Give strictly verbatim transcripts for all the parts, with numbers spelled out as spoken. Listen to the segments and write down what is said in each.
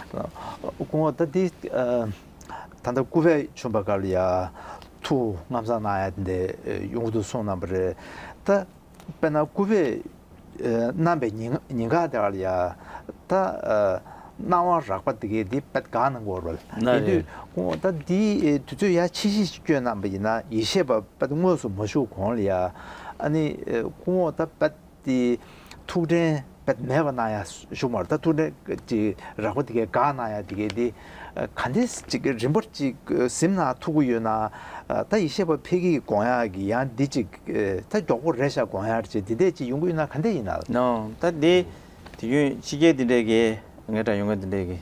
སྐུ་ངོ་ད་འདི་ད་ལྟ་སྐུ་བལ་བྱོན་པ་སྐབས་ལ་ཡ་ཐུགས་མངའ་གསར་གནང་ཡ་དེ་འདྲ་ཡོང་གི་འདུག་གསུངས་གནང་པ་རེད། ད་དཔེར་ན་སྐུ་བལ་གནང་པའི་ཉིན་ཉིན་ཁ་དེ་ལ་ཡ་ད་སྣང་བ་རགས་པ་དེ་གའི་འདི་དཔེ་དགའ་གནང་གི་ཡོད་རེད། ན་ཡིན་དུས་རེད། སྐུ་ངོ་ད་འདི་དུས་ཚོད་ཡ་ཆེ་ཤོས་ཤིག་བསྐྱོན་གནང་པ་ཡིན་ན་ཡེ་ཤེས་པ་དཔེ་དངོས་སུ་མ་བཞུགས་གོང་ལ་ཡ་ཨ་ནི་སྐུ་ངོ་ད་དཔེ་དེ་ཐུགས་དྲན་དཔེ་མེད་པ་གནང་ཡ་ཞུ་མ་རེད། ད་ཐུགས་དྲན་ཅིག་རགས་པ་དེ་གའི་དགའ་གནང་ཡ་དེ་གའི་དེ་ག་འདྲས་ཅིག་རིམ་པར་ཅིག་གཟིམ་ན་ཐུག་གི་ཡོད་ན། ད་ཡེ་ཤེས་པ་ཕ་གིའི་དགོངས་ཡ་གི་ཡང་འདི་ཅིག་ད་མགྱོགས་པོ་རེད་ཤག་དགོངས་ཡ་ཅིག་འདི་འདྲས་ཅིག་ཡོང་གི་ཡོད་ན་ག་འདྲས་ཡིན་ན། ནོ། ད་འདི་དུས་རྒྱུན་ཕྱི་རྒྱལ་འདི་འདྲས་གི་ངའི་འདྲ་ཡོང་མཁན་འདི་འདྲས་གི་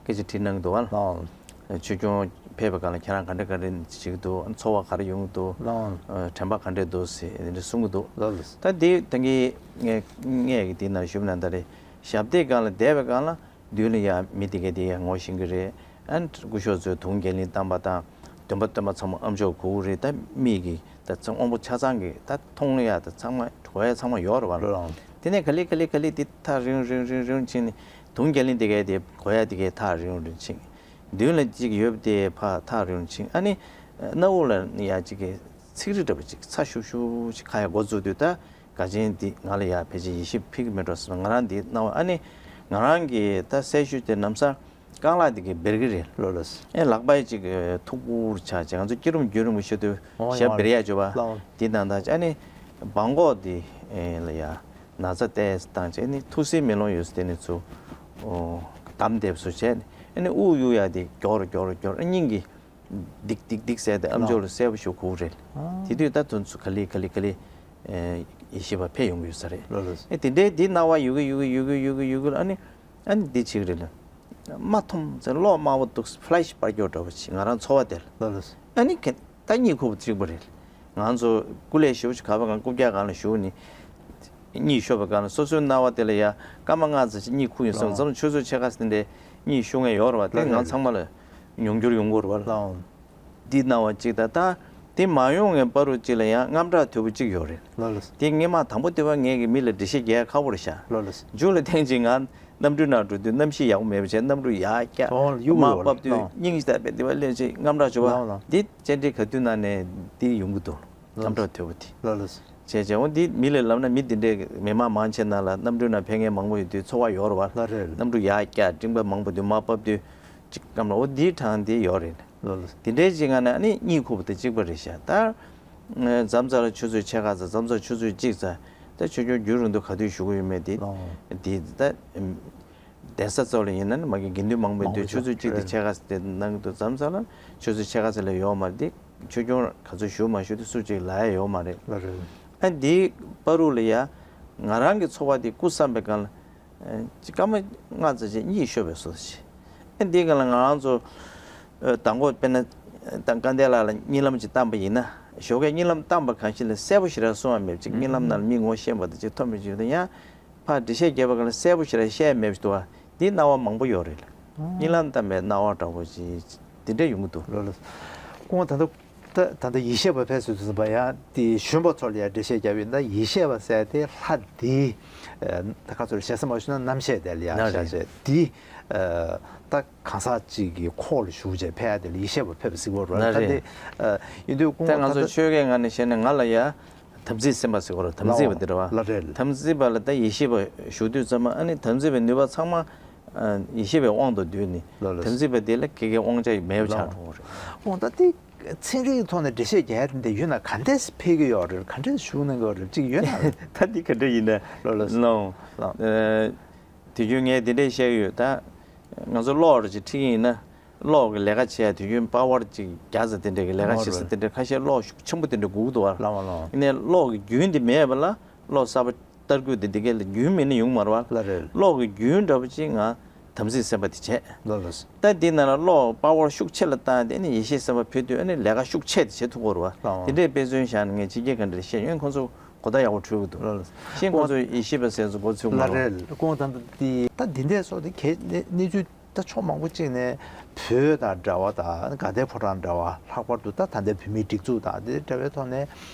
སྐད་ཆ་དྲིས་གནང་གི་འདུག་བ། ལགས། ཆོས་སྐྱོང་ཕེབས་པའི་སྒང་ལ་ཁྱེད་རང་ག་འདྲ་ག་འདྲ་བྱེད་ཀྱི་འདུག་ཚོར་བ་ག་རེ་ཡོང་གི་འདུག་ལགས། དྲན་པ་ག་འདྲ་འདུག་ཟེར་དེ་འདྲ་གསུང་གི་འདུག་ལགས། ད་འདི་ད་གིན་ངས་ངས་ཀྱི་འདི་ནང་ཞུས་པ་ནང་ལྟར་རེད། ཞབས་བརྟན་སྒང་ལ་བསྡད་པའི་སྒང་ལ་མདུན་ལ་ཡ་མི་དེ་གས་དེ་ཡ་ངོ་ཤེས་ཀྱི་རེད། ཨ་ནི་སྐུ་ཞབས་ཚོས་དུང་རྒྱ་གླིང་བཏང་པ་དང་འདོན་པ་འདོན་པ་ཚང་མ་ཨ་མཆོག་གོ་གི་རེད། ད་མིག་གིས་ད་ཚང་དབང་པོ་ཆ་ཚང་གིས་ད་མཐོང་ཡ་ད་ཚང་མ་གོ་ཡ་ཚང་མ་ཡོད་རེད་བ། ལགས། དེ་ནས་ག་ལེ་ག་ལེ་ག་ལེ་དེ་ཐག་རིང་རིང་རིང་རིང་ཕྱིན་ནས་དུང་རྒྱ་གླིང་དེ་གས་དེ་གོ་ཡ་དེ་གས་ཐག་རིང་རིང་ཕྱིན། མདུན་ལ་གཅིག་ཡོད་པ་དེ་ཕར་ཐག་རིང་ཕྱིན། ཨ་ནི་སྣ་བུག་ལ་ཡ་གཅིག་གི་ཚིག་རི་འདྲ་པོ་གཅིག་ཚ་ཤུབ་ཤུབ་ཅིག་ཁ་ཡ་འགོ་བཙུགས་དུས་ད་དགའ་ཆེན་འདི་ང་ལ་ཡ་ཕལ་ཆེར་ཡེ་ཤེས་ཕེབས་ཀྱི་མེད་འགྲོ་བསམ། ང་རང་འདི་སྣང་བ་ཨ་ནི་ང་རང་གི་ད་སྲས་ཞུ་དེ་ནམ་སང་རྐང་ལག་འདི་གི་འབེར་གི་རེད། ལགས་ལགས། ཨེ་ལག་པ་ཡི་གཅིག་ཐུག་པོར་ཆགས་བྱས་ང་ཚོ་སྐྱིད་རུམ་རྒྱུན་རིང་པོ་ཤོད་དུས་ཨོ་ཞབས་ཡ་འབེར་ཡ་བྱོས་པ་ལགས། འདི་དང་ད་ཨ་ནི་སྦང་ཀོག་འདི་ལ་ཡ་ན་ཚ་བལྟས་བཏང་བྱས་ནི་ཐུག་སའི་མེ་ལོང་ཡོད་ས་དེ་ནི་ཚུར་བསྡམས་བསྡད་པ་བཟོ་བྱས་ནི་ཨ་ནི་དབུགས་གཡུག་ཡ་དེ་མགྱོགས་རུ་མགྱོགས་རུ་མགྱོགས་རུ་སྙིང་གི་ལྡིག་ལྡིག་ལྡིག་ཟེར་ཏེ་ཨ་མཆོག་ལ་གསལ་པོ་ཞིག་གོ་གི་རེད། ཨ་དེ་དུས་ད་དུང་ཚུར་ག་ལེ་ག་ལེ་ག་ལེ་ཨེ་ཡེ་ཤེས་པ་ཕེབས་ཡོང་གི་ཡོད་ས་རེད། ལགས་ལགས། ཨེ་དེ་འདྲའི་འདི་སྣང་བ་ཡོད་གི་ཡོད་གི་ཡོད་གི་ཡོད་གི་ཡོད་གི་ལ་ཨ་ནི་ཨ་ནི་འདི་བྱེད་གི་རེད་ལ། མ་མཐོང་ཚེ་གློག་དམར་པོ་འདུག་ཕ་ལེ་ཤི་པར་སྐྱོར་འདྲ་པོ་ཞིག་ང་རང་ཚོར་བ་དེ་ལ། ལགས་ལགས། ཨ་ནི་ག་ད་གཉིད་ཁུག་པ་གཅིག་པ་རེད། ང་ཚོ་སྐུ་ལས་ཞེ་པོ་ཅིག་ག་པ་གང་རྐུབ་བཀྱག་སྒང་ལ་བཞུགས་ནི། གཉིད་ཤོར་བའི་སྒང་ལ་སོ་སོའི་སྣང་བ་དེ་ལ་ཡ་སྐར་མ་ལྔ་ཙམ་ཞིག་གཉིད་ཁུག་ཡོང་སོང་། ལགས། མཚམས་ཆུ་ཚོད་ཕྱེད་ཀ་ཙམ་དེ་འདྲའི་གཉིད་ཤོར་མཁན་ཡོད་རེད་བ། དེ་ལགས་ང་ལགས། ཚང་མ་ལ་མྱོང་འགྱུར་ཡོང་གི་རེད་བ། ལགས། འདི་སྣང་བ་གཅིག་དང་ད་དེ་མ་ཡོང་ངའི་བར་དུ་གཅིག་ལ་ཡང་རྔམ་སྐྲག་དོད་པོ་གཅིག་ཡོད་རེད། ལགས་ལགས། དེ་སྔས་མ་དང་པོ་དེ་བ་ངས་ཀྱི་མི་ལ་འགྲེལ་བཤད་རྒྱག་ཁག་པོ་རེད་ཤག་ལགས་ལགས། མཇུག་ལ་ཐེངས་གཅིག་ང་གནམ་གྲུའི་ནང་འགྲོ་དུས་གནམ་གཤིས་ཡག་པོ་མེད་པ་བྱས་གནམ་གྲུ་ཡར་བཀྱག་ཨོ་ཡོད་མར་ཡོད་བབས་དུས་ལགས། སྙིང་རྗེ་ལྟ་བུའི་དེ་བ་སླེབས་བྱས་རྔམ་སྐྲག་བྱུང་བ། ལགས་ལགས། འདི་བཅར་འདྲི་ག་དུས་ན་ནས་འདི་ཡོང་གི་འདུག་རྔམ་སྐྲག་དོད་པོ་དེ། ལགས་ལགས། བྱས་བྱས་འོ་འདི་མི་ལ་ལབ་ན་མི་འདི་འདྲའི་མི་མང་མང་ཆེ་ན་ལ་གནམ་གྲུའི་ནང་ཕེབས་མཁན་མང་པོ་ཡོད་དུས་ཚོར་བ་ཡོད་རེད་བ། ལགས་རེད། གནམ་གྲུ་ཡར་བཀྱག་སྤྲིན་པ་མང་པོ་འདུག་མར་བབས་དུས་ཅིག་སྐམ་ལ་འོ་འདིའི་གྲངས་འདི་ཡོད་རེད། ལགས་ལགས། དེ་འདྲའི་ཅིག་ང་ནི་ཨ་ནི་གཉིད་ཁུག་པ་དེ་གཅིག་པ་རེད་ཤག་ད་མཚམས་མཚམས་ལ་ཆུ་ཚོད་ཕྱེད་ཀ་ཙམ་མཚམས་མཚམས་ཆུ་ཚོད་གཅིག་ཙམ་ད་ཆོས་སྐྱོང་རྒྱུན་རིང་དུ་ག་དུས་བཞུགས་ཀྱི་ཡོད་མེད་དེ། ལགས། དེ་ད་གདན་ས་ཚོ་ལ་ཡིན་ན་ནི་མ་གི་དགེ་འདུན་མང་པོ་མང་པོ་འདུག་ཆུ་ཚོད་གཅིག་དེ་རེད། ཕྱེད་ཀ་ཙམ་དེ་གནང་གི་འདུག་མཚམས་མཚམས་ལ་ཆུ་ཚོད་ཕྱེད་ཀ་ཙམ་ལས་ཡོད་མ་རེད་དེ། ཆོས་སྐྱོང་ག་ཚོད་བཞུགས་མ་བཞུགས་དེ་སུ་གཅིག་ལ་ཡ་ཡོད་མ་རེད། ལགས་རེད། ཨ་འདིའི་བར་དུ་ལ་ཡ་ང་རང་གི་ཚོར་བ་དེ་སྐུ་བསམ་པའི་སྒང་ལ། ཅིག་སྐར་མ་ལྔ་ཙམ་ཞིག་གཉིད་ཤོར་བའི་བཟོ་ཞིག་ཨ་འདིའི་སྒང་ལ་ང་རང་ཚོ་ཨ་དང་པོ་དཔེར་ན་ད་སྐལ་ལྡན་ལགས་ལ་གཉིད་ལམ་ཅིག་བཏང་པ་ཡིན་ན་ཞོགས་ཀས་གཉིད་ལམ་བཏང་པ་གང་ཞིག་ལ་གསལ་པོ་ཞེ་དྲག་གསུང་བ་མེད་ཅིག་གཉིད་ལམ་ནང་ལ་མི་ངོ་ཤེས་པ་དང་ཅིག་མཐོང་མི་ཅིག་དང་ཡང་ཕར་འགྲེལ་བཤད་རྒྱབ་པ་སྒང་ལ་གསལ་པོ་ཞེ་དྲག་བཤད་མེད་པ་ཞིག་འདུག་བ། འདི་སྣང་བ་མང་པོ་ཡོད་རེད། གཉིད་ལམ་བཏང་པའི་སྣང་བ་འདྲ་པོ་ཅིག་འདི་འདྲ་ཡོང་གི་འདུག་ལགས་ལགས། སྐུ་ངོ་ད་ལྟ། ད་ད་ལྟ་ཡེ་ཤེས་པ་ཕེབས་ཟེར་དུས་ཙམ་པ་ཡང་དེ་ཞུན་པ་ཚོ་ལ་ཡང་འགྲེལ་བཤད་རྒྱབ་ཡོད་ན་ཡེ་ཤེས་པ་ཟེར་དེ་ལྷ་དེ་ད་ཁ་ཚོར་ཞེ་ས་མ་ཞུ་ན་རྣམ་ཤེས་དེ་ལ་ཡང་ན་ཤ་རེད། ཤེས་དེ་ད་གང་ཟག་གཅིག་གི་ཁོག་ལ་ཞུགས་བྱས་ཕེབས་ཡ་དེ་ལ་ཡེ་ཤེས་པ་ཕེབས་ཟེར་གོ་རོ་ན་ད་དེ་རེད། ཡིན་དུས་ཀུན་ད་ང་ཚོ་ད་ཆོས་སྐད་ངག་ནས་བཤད་ན་ང་ལ་ཡ་དམ་ཚིག་སེམས་དཔའ་ཟེར་གོ་རོ་དམ་ཚིག་པ་དེ་རེད་བ། ལ་རེད། དམ་ཚིག་པ་ལ་ད་ཡེ་ཤེས་པ་ཞུགས་དུས་ཙམ་པ་ཨ་ནི་དམ་ཚིག་པའི་ནུས་པ་ཚང་མ། ཡེ་ཤེས་པའི་དབང་དུ་བསྡུས་ནས་ལགས་ལགས། དམ་ཚིག་པ་དེ་ལ་གེ་གེ་དབང་ཆ་མེད་པ་ཆགས་འགྲོ་གི་རེད། འོ་ད་དེ་ཚན་རིག་གི་ཐོག་ནས་འགྲེལ་བཤད་རྒྱག་ཡ་དེ་འདྲ་ཡོད་ན་ག་འདྲས་ཕེབས་ཀྱི་ཡོད་རེད། ག་འདྲས་ཞུགས་གནང་གི་ཡོད་རེད་ཅིག་ཡོད་ན། ད་འདི་ག་འདྲས་ཡིན་ན། ལགས་ལགས། ལོ། ལགས། ཨ་དུས་རྒྱུན་ངས་འདི་འདྲས་བཤད་ཀྱི་ཡོད་ད། ང་ཚོ་གློག་རེ་ཅིག་ཁྲིད་ཀྱི་ཡིན་ན། གློག་གི་ལས་ཀ་བྱེད་ཡ་དུས་རྒྱུན་པ་ཝར་ཅིག་བརྒྱ་ཙམ་དེ་འདྲས་ཀྱི་ལས་ཀ་བྱེད་ས་དེ་འདྲས་ཁ་ཤས་གློག་ཤུགས་ཆེན་པོ་དེ་འདྲས་སྒུག་འདུག་བ། ལགས་ལགས། ཡིན་ནའི་གློག་གི་རྒྱུན་དེ་མེད་པ་ལ། གློག་གསར་པ་བསྟར་དགོས་དེ་འདི་གའི་ལ་རྒྱུན་མེད་ན་ཡོང་མ་རེད་བ། ལགས་རེད། གློག་གི་རྒྱུན་འདྲ་པོ་ཅིག་ང་དམ་ཚིག་སེམས་པ་དེ་བྱས། ལགས་རེད། ད་འདི་ནང་ལ་གློག་པ་ཝར་ཤུགས་ཆེ་ལ་བཏང་དེ་ནི་ཡེ་ཤེས་སེམས་དཔའ་ཕེབས་དུས་ཨ་ནི་ལས་ཀ་ཤུགས་ཆེ་དེ་བྱེད་ཐུབ་ཀྱི་རེད་བ། ལགས། དེ་འདྲའི་དཔེ་མཚོན་བཞག་ནས་ངས་ཕྱི་རྒྱལ་ག་འདྲ་བཤད་ཡོད་ཁོང་ཚོ་གོ་བརྡ་ཡག་པོ་འཕྲོད་ཀྱི་འདུག་ལགས་རེད། ཤེས་ཁོང་ཚོ་ཡེ་ཤེས་པ་ཟེར་ཚོ་མགོ་ཚོས་མ་ལགས་རེད། ཁོང་ད་ལྟ་འདི་ད་འདི་འདྲའི་སོགས་དེ་གལ་གནས་ཚུལ། ད་ཕྱོགས་མང་པོ་གཅིག་ནས་བོད་དང་འབྲེལ་བ་དང་དགའ་ལྡན་ཕོ་བྲང་འབྲེལ་བ། ལྷག་པར་དུ་ད་ད་ལྟའི་བོད་མིའི་སྒྲིག་འཛུགས་དང་དེ་འབྲེལ་བའི་ཐོག་ནས་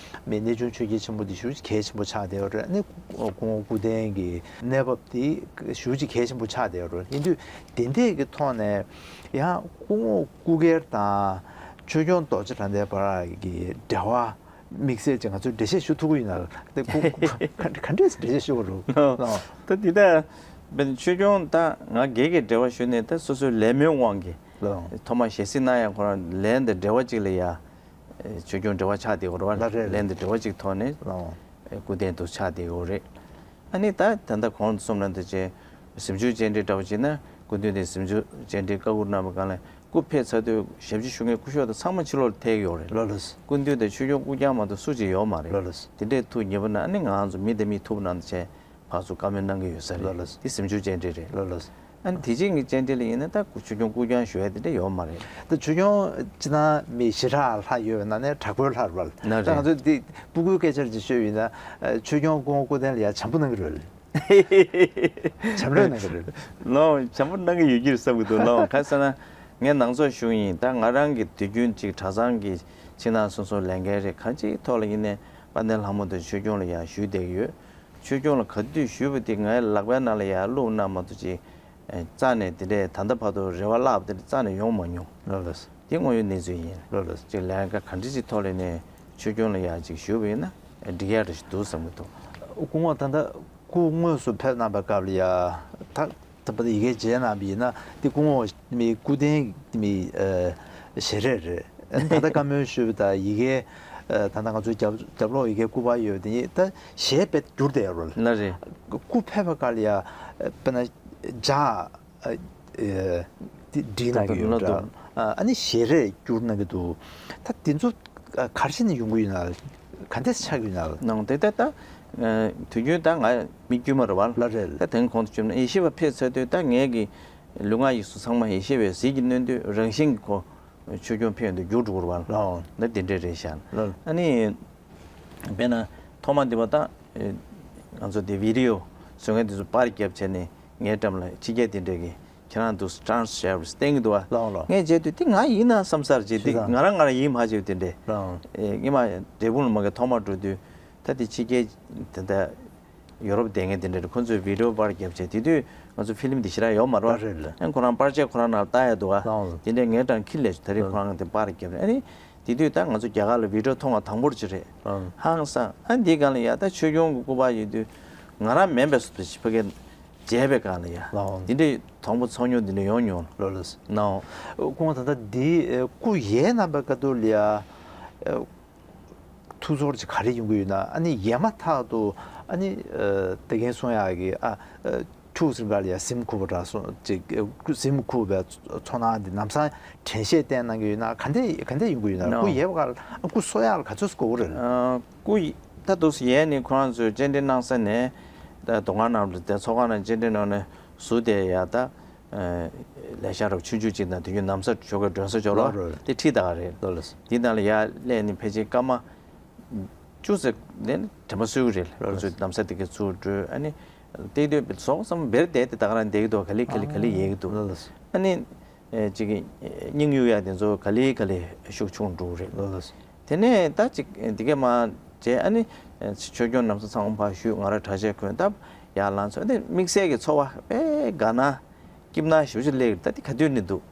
མི་གནས་ཆུང་ཆོས་རྒྱལ་ཆེན་པོ་འདི་ཞེ་པོ་ཅིག་གལ་ཆེན་པོ་ཆགས་བསྡད་ཡོད་རེད། ཨ་ནི་སྐུ་ངོ་སྐུ་བསྟན་གྱི་གནས་བབ་འདི་ཞེ་པོ་ཅིག་གལ་ཆེན་པོ་ཆགས་བསྡད་ཡོད་རེད། ཡིན་དུས་དེ་འདྲས་ཀྱི་ཐོག་ནས་ཡང་སྐུ་ངོ་སྐུ་སྒེར་དང་ཆོས་སྐྱོང་རྡོ་རྗེ་གྲགས་ལྡན་བར་གྱི་འབྲེལ་བ། དམིགས་བསལ་གྱི་ང་ཚོས་འགྲེལ་བཤད་ཞུ་ཐུབ་ཀྱི་ཡོད་ན་ལ། དེ་ཁོ་ཁོ་ག་ག་འདྲས་འགྲེལ་བཤད་ཞུ་དགོས་རུང་། ལགས། ད་འདི་ལྟར་བན་ཆོས་སྐྱོང་ད་ང་སྒེར་གྱི་འབྲེལ་བ་ཞུ་ནས་ད་སོ་སོའི་ལས་སྨོན་དབང་གིས། ལགས། ཐོག་མར་ཞལ་གཟིགས་གནང་ཡང་ཁོ་རང་ལན་དང་འབྲེལ་བ་གཅིག་ལ་ཡ། ཆོས་སྐྱོང་འབྲེལ་བ་ཆགས་བསྡད་ཡོད་རེད་བ། ལགས་རེད། ལན་དང་འབྲེལ་བ་གཅིག་ཐོག་ནས། ལགས། སྐུ་རྟེན་དུ་ཆགས་བསྡད་ཡོད་རེད། ཨ་ནི་ད་ད་ལྟ་གོང་དུ་གསུངས་ལ་འདི་བྱས། གཟིམ་ཆུང་བཅས་འདྲའི་འདྲ་བོ་བྱས་ན་སྐུ་མདུན་དེ་གཟིམ་ཆུང་བཅས་འདྲའི་བཀའ་བསྒོ་གནང་བའི་སྒང་ལ་སྐུ་ཕེབས་ཚར་དུས་ཞབས་ཕྱི་ཞུ་མཁན་སྐུ་ཞབས་དང་ཚང་མ་ཕྱི་ལོགས་ལ་ཐད་ཀྱི་ཡོད་རེད། ལགས་ལགས། སྐུ་མདུན་དང་ཆོས་སྐྱོང་སྐུ་རྐྱང་མ་གཏོགས་སུ་གཅིག་ཡོད་མ་རེད། ལགས་ལགས། དེ་འདྲས་ཐུགས་ཉེ་པོ་ན་ཨ་ནི་ང་ཚོ་མི་དང་མི་ཐུག་པ་ན་འདི་བྱས་ཕར་ཚུར་བཀའ་མོལ་གནང་གི་ཡོད་ས་རེད། ལགས་ལགས། དེ་གཟིམ་ཆུང་བཅས་འདྲའི་རེད། ལགས་ལགས། ཨ་ནི་དེ་རྗེས་ཀྱི་བཅས་འདྲའི་ལ་ཡིན་ན་ད་ཆོས་སྐྱོང་སྐུ་རྐྱང་ཞུ་ཡ་དེ་འདྲ་ཡོད་མ་རེད། ད་ཆོས་སྐྱོང་སྤྱིར་བཏང་མི་ཞེ་དྲག་ལྷག་ཡོད་པའི་ནང་ནས་དྲག་པོའི་ལྷག་རེད་བ། ན་ད་རེད། ང་ཚོས་འདི་སྤུ་གུའི་སྐད་ཆར་ཅིག་ཤོད་ཡིན་ན། ཨ། ཆོས་སྐྱོང་སྐུ་ངོ་སྐུ་བསྟན་ལ་ཡ་བྱམས་པོ་གནང་གི་རེད། བྱམས་རོགས་གནང་གི་རེད། ལོ་བྱམས་པོ་གནང་གི་ཡོད་ཀྱི་རེད་བསམ་གྱི་འདུག་ལོ་ག་རེ་ཟེར་ན། ངས་ནང་ཚོགས་ཞུགས་ཡིན། ད་ང་རང་གི་དུས་རྒྱུན་ཅིག་གྲྭ་ཚང་གི་ཕྱི་ནང་སོ་སོ་ལས་འགན་རེད། གང་ཅིའི་ཐོག་ལ་ཡིན་ནའི་དཔལ་ལྡན་ལྷ་མོ་དང་ཆོས་སྐྱོང་ལ་ཡ་ཞུས་བསྡད་ཀྱི་ཡོད། ཆོས་སྐྱོང་ལ་ག་དུས་ཞུས་པ་དེ་ངའི་ལག་པའི་ནང་ལ་ཡར་བླུགས་གནང་མ་གཏོགས་ཅིག་ཨེ། རྩ་ནས་དེ་འདྲའི་ད་ལྟ་བར་དུ་རེ་བ་བརླག་པ་དེ་འདྲ་རྩ་ནས་ཡོང་མ་མྱོང་། ལགས་ལགས། དེ་དངོས་ཡོད་གནས་ཚུལ་ཡིན། ལགས་ལགས། ཅིག་ལས་ཀ་ག་འདྲ་ཅིག་ཐོག་ལ་ནས་ཆོས་སྐྱོང་ལ་ཡར་ཅིག་ཞུས་པ་ཡིན་ན་འགྲིག་ཡག་འདྲ་ཞིག་འདུག་བསམ་གྱི་འདུག་སྐུ་ངོ་ད་ལྟ་སྐུ་དངོས་སུ་ཕེབས་གནང་པའི་སྐབས་ལ་ཡ། ད་ད་ལྟ་ཡི་གེ་མཇལ་གནང་བ་ཡིན་ན་དེ་སྐུ་ངོ་མི་སྐུ་རྟེན་མི་ཨ་ཞལ་རས་རེད། ད་ལྟ་བཀའ་མོལ་ཞུས་པ་དང་ཡི་གེ་ཨ་ད་ལྟ་ང་ཚོའི་རྒྱབ་རྒྱབ་ལོགས་ཡི་གེ་སྐུ་པར་ཡོད་པ་དེ་ད་ཞལ་དཔེ་བསྒྱུར་བསྡད་ཡོད་རེད། ལགས་རེད། སྐུ་ཕེབས་པའི་སྐབས་ལ་ཡ་དཔེར་ན་ལྗགས་ཨ་ཨ་དེ་བྲིས་གནང་གི་ཡོད་འདྲ། ཨ་ནི་ཞལ་རས་བསྒྱུར་གནང་གི་འདུག་ད་དེ་ཚོ་ག་རེ་བྱས་ནས་ཡོང་གི་ཡོད་ན། ག་འདྲས་ཆགས་ཀྱི་ཡོད་ན། ནང་དེ་ལྟ་ད་དུས་རྒྱུན་ད་ང་མི་དཀྱུས་མ་རེད་བ། ལགས་རེད། ད་དེང་གོང་དུ་བརྗོད་ན་ཡེ་ཤེས་པ་ཕེབས་ཚར་དུས་ད་ངའི་གི་ལུས་ངག་ཡིད་གསུམ་ཚང་མ་ཡེ་ཤེས་པའི་ཟིལ་གྱིས་གནོན་དུས་རང་བཞིན་གྱི་ཁོ་ཆོས་སྐྱོང་ཕེབས་ཡོང་དུས་འགྱུར་འགྲོ་གི་རེད་བ། ལགས། ད་དེ་འདྲས་རེད་ཤག་ལགས། ཨ་ནི། དཔེར་ན་ཐོག་མ་འདི་བ་ད་ཨེ་ང་ཚོ་དེ་བི་ཌི་ཡོ་བཟོ་མཁན་དེ་ཚོ་པར་བརྒྱབ་བྱས་ནས་ངའི་འགྲམ་ལ་ཕྱི་རྒྱལ་དེ་འདྲས་ཀྱི་ཁྱེད་རང་འདུག་ཊ་རན་སི་ཊི་ཊི་ཡོད་རེད་བསྟན་གྱི་འདུག་བ། ལགས་ལགས། ངས་བྱས་དུས་དེ་ང་ཡིན་ན་བསམ་ས་རེད་ཅེས་དེ་ཤེས་ང་རང་ང་རང་ཡིད་མ་ཆེས་དེ་འདྲས། ལགས། ཨེ་སྔོན་མ་འབྲས་སྤུངས་ལ་མ་གི་ཐོག་མར་འགྲོ་དུས་ད་དེ་ཕྱི་རྒྱལ་དེ་འདྲ་ཡོ་རོབ་བསྡད་མཁན་དེ་འདྲས་ཁོ་ཚོས་བི་ཌི་ཡོ་པར་བརྒྱབ་བྱས་དེ་དུས་ང་ཚོ་ཕི་ལིམ་དེ་ཞེ་དྲག་ཡོད་མ་རེད་བ། ལགས་རེད་ལགས། ཨ་ཁོ་རང་པར་ཆས་ཁོ་རང་ནང་ལྟ་ཡ་འདུག་བ། ལགས། དེ་འདྲས་ངའི་འགྲམ་ཁྱེར་སླེབས་བྱས་ད་རེས་ཁོ་རང་དེ་པར་བརྒྱབ་རེད། ཨ་ནི། དེ་དུས་ད་ང་ཚོ་རྒྱ་གར་ལ་བི་ཌི་ཡོ་མཐོང་བ་དང་པོར་ཅིག་རེད། ཨང་། ཧང་སང་། ཨ་འདིའི་སྒང་ལ་ཡ་ད་ཆོས་སྐྱོང་གི་སྐུ་པར་ཡོད་དུས་ང་རང་མིན་པའི་སུ་དེ་ཕ་གིར་མཇལ་བའི་སྒང་ལ་ཡ། ཨང་། འདི་འདྲའི་དང་པོ་ཚོར་མྱོང་འདི་འདྲ་ཡོང་མྱོང་། ལགས་ལགས། ནའོ། སྐུ་ངོ་ད་ལྟ་འདི་སྐུ་ཡལ་གནང་པའི་སྐབས་དུས་ལ་ཡ། ཐུགས་ཚོར་ཅིག་ག་རེ་ཡོང་གི་ཡོད་ན། ཨ་ནི་ཡལ་མ་ཐག་ཏུ་ཨ་ནི་ད་གིན་གསུང་ཡག་གི་ཨ། ཁྱུག་ཙམ་སྒང་ལ་ཡ་གཟིམ་ཁུག་པ་འདྲ་སོང་ཅིག་གཟིམ་ཁུག་པའི་ཚོར་སྣང་འདི་ལམ་སང་དྲན་ཤེས་བསྟན་གནང་གི་ཡོད་ན། ག་འདྲས་ག་འདྲས་ཡོང་གི་ཡོད་ན། ནོ། སྐུ་ཡལ་བ་སྐབས་ལ་སྐུ་གསོ་ཡག་ལ་ག་ཚོད་དགོས་རེད། ཨ། སྐུ་ད་དུས་ཡལ་ནས་ཁོ་རང་ཚོས་བཅར་འདྲི་གནང་ས་ནས་ད་མདོ་སྔགས་རྣམས་ལ་དེ་ཚོགས་ཁང་ནང་བཅར་འདྲི་གནང་ནས་ཟུར་དེ་ཡ་ད་ལས་ཤག་རབ་ཆུང་ཆུང་ཅིག་དང་དེ་ཡོད་ནམ་ས་ཇོ་ཁའི་མགྲོན་ས་ཇོ་ལོ་ལོ་རོ། དེ་ཁྲིད་ད་ག་རེད། ལོ་ལོ། འདི་ནང་ལ་ཡར་སླེབས་ནས་ཕལ་ཆེར་སྐར་མ་བཅུ་ཙམ་ནས་དྲན་པ་གསོས་ཀྱི་རེད། ཁོ་ཚོས་ལམ་སང་དེ་གའི་ཚུར་འགྲོ། ཨ་ནི་བལྟས་དུས་ཟོག་ཙམ་བེར་བསྡད་དེ་ད་ག་རང་བསྡད་ཀྱི་འདུག་ག་ལེ་ག་ལེ་ག་ལེ་ཡལ་གྱི་འདུག་ཨ་ནི་ཅིག་གི་སྙིང་གཡུག་ཡ་དེ་ཚོ་ག་ལེ་ག་ལེ་ཤུགས་ཆུང་འགྲོ་གི་རེད། དེ་ནས་ད་ཅིག་དེ་གས་མ་བྱས། ཨ་ནི་ཆོས་སྐྱོང་ལམ་སང་ཚང་མ་ཕར་བཞུགས། ང་རང་གྲྭ་ཆས་གོན་སྟབས་ཡར་ལངས་ཚར་དེ་དམིགས་བསལ་གྱི་ཚོར་བ་དཔེ་དགའ་སྣང་སྐྱིད་སྣང་ཞེ་པོ་ཅིག་སླེབས་ཀྱི་རེད། ད་དེ་ག་དུས་ནས་འདུག་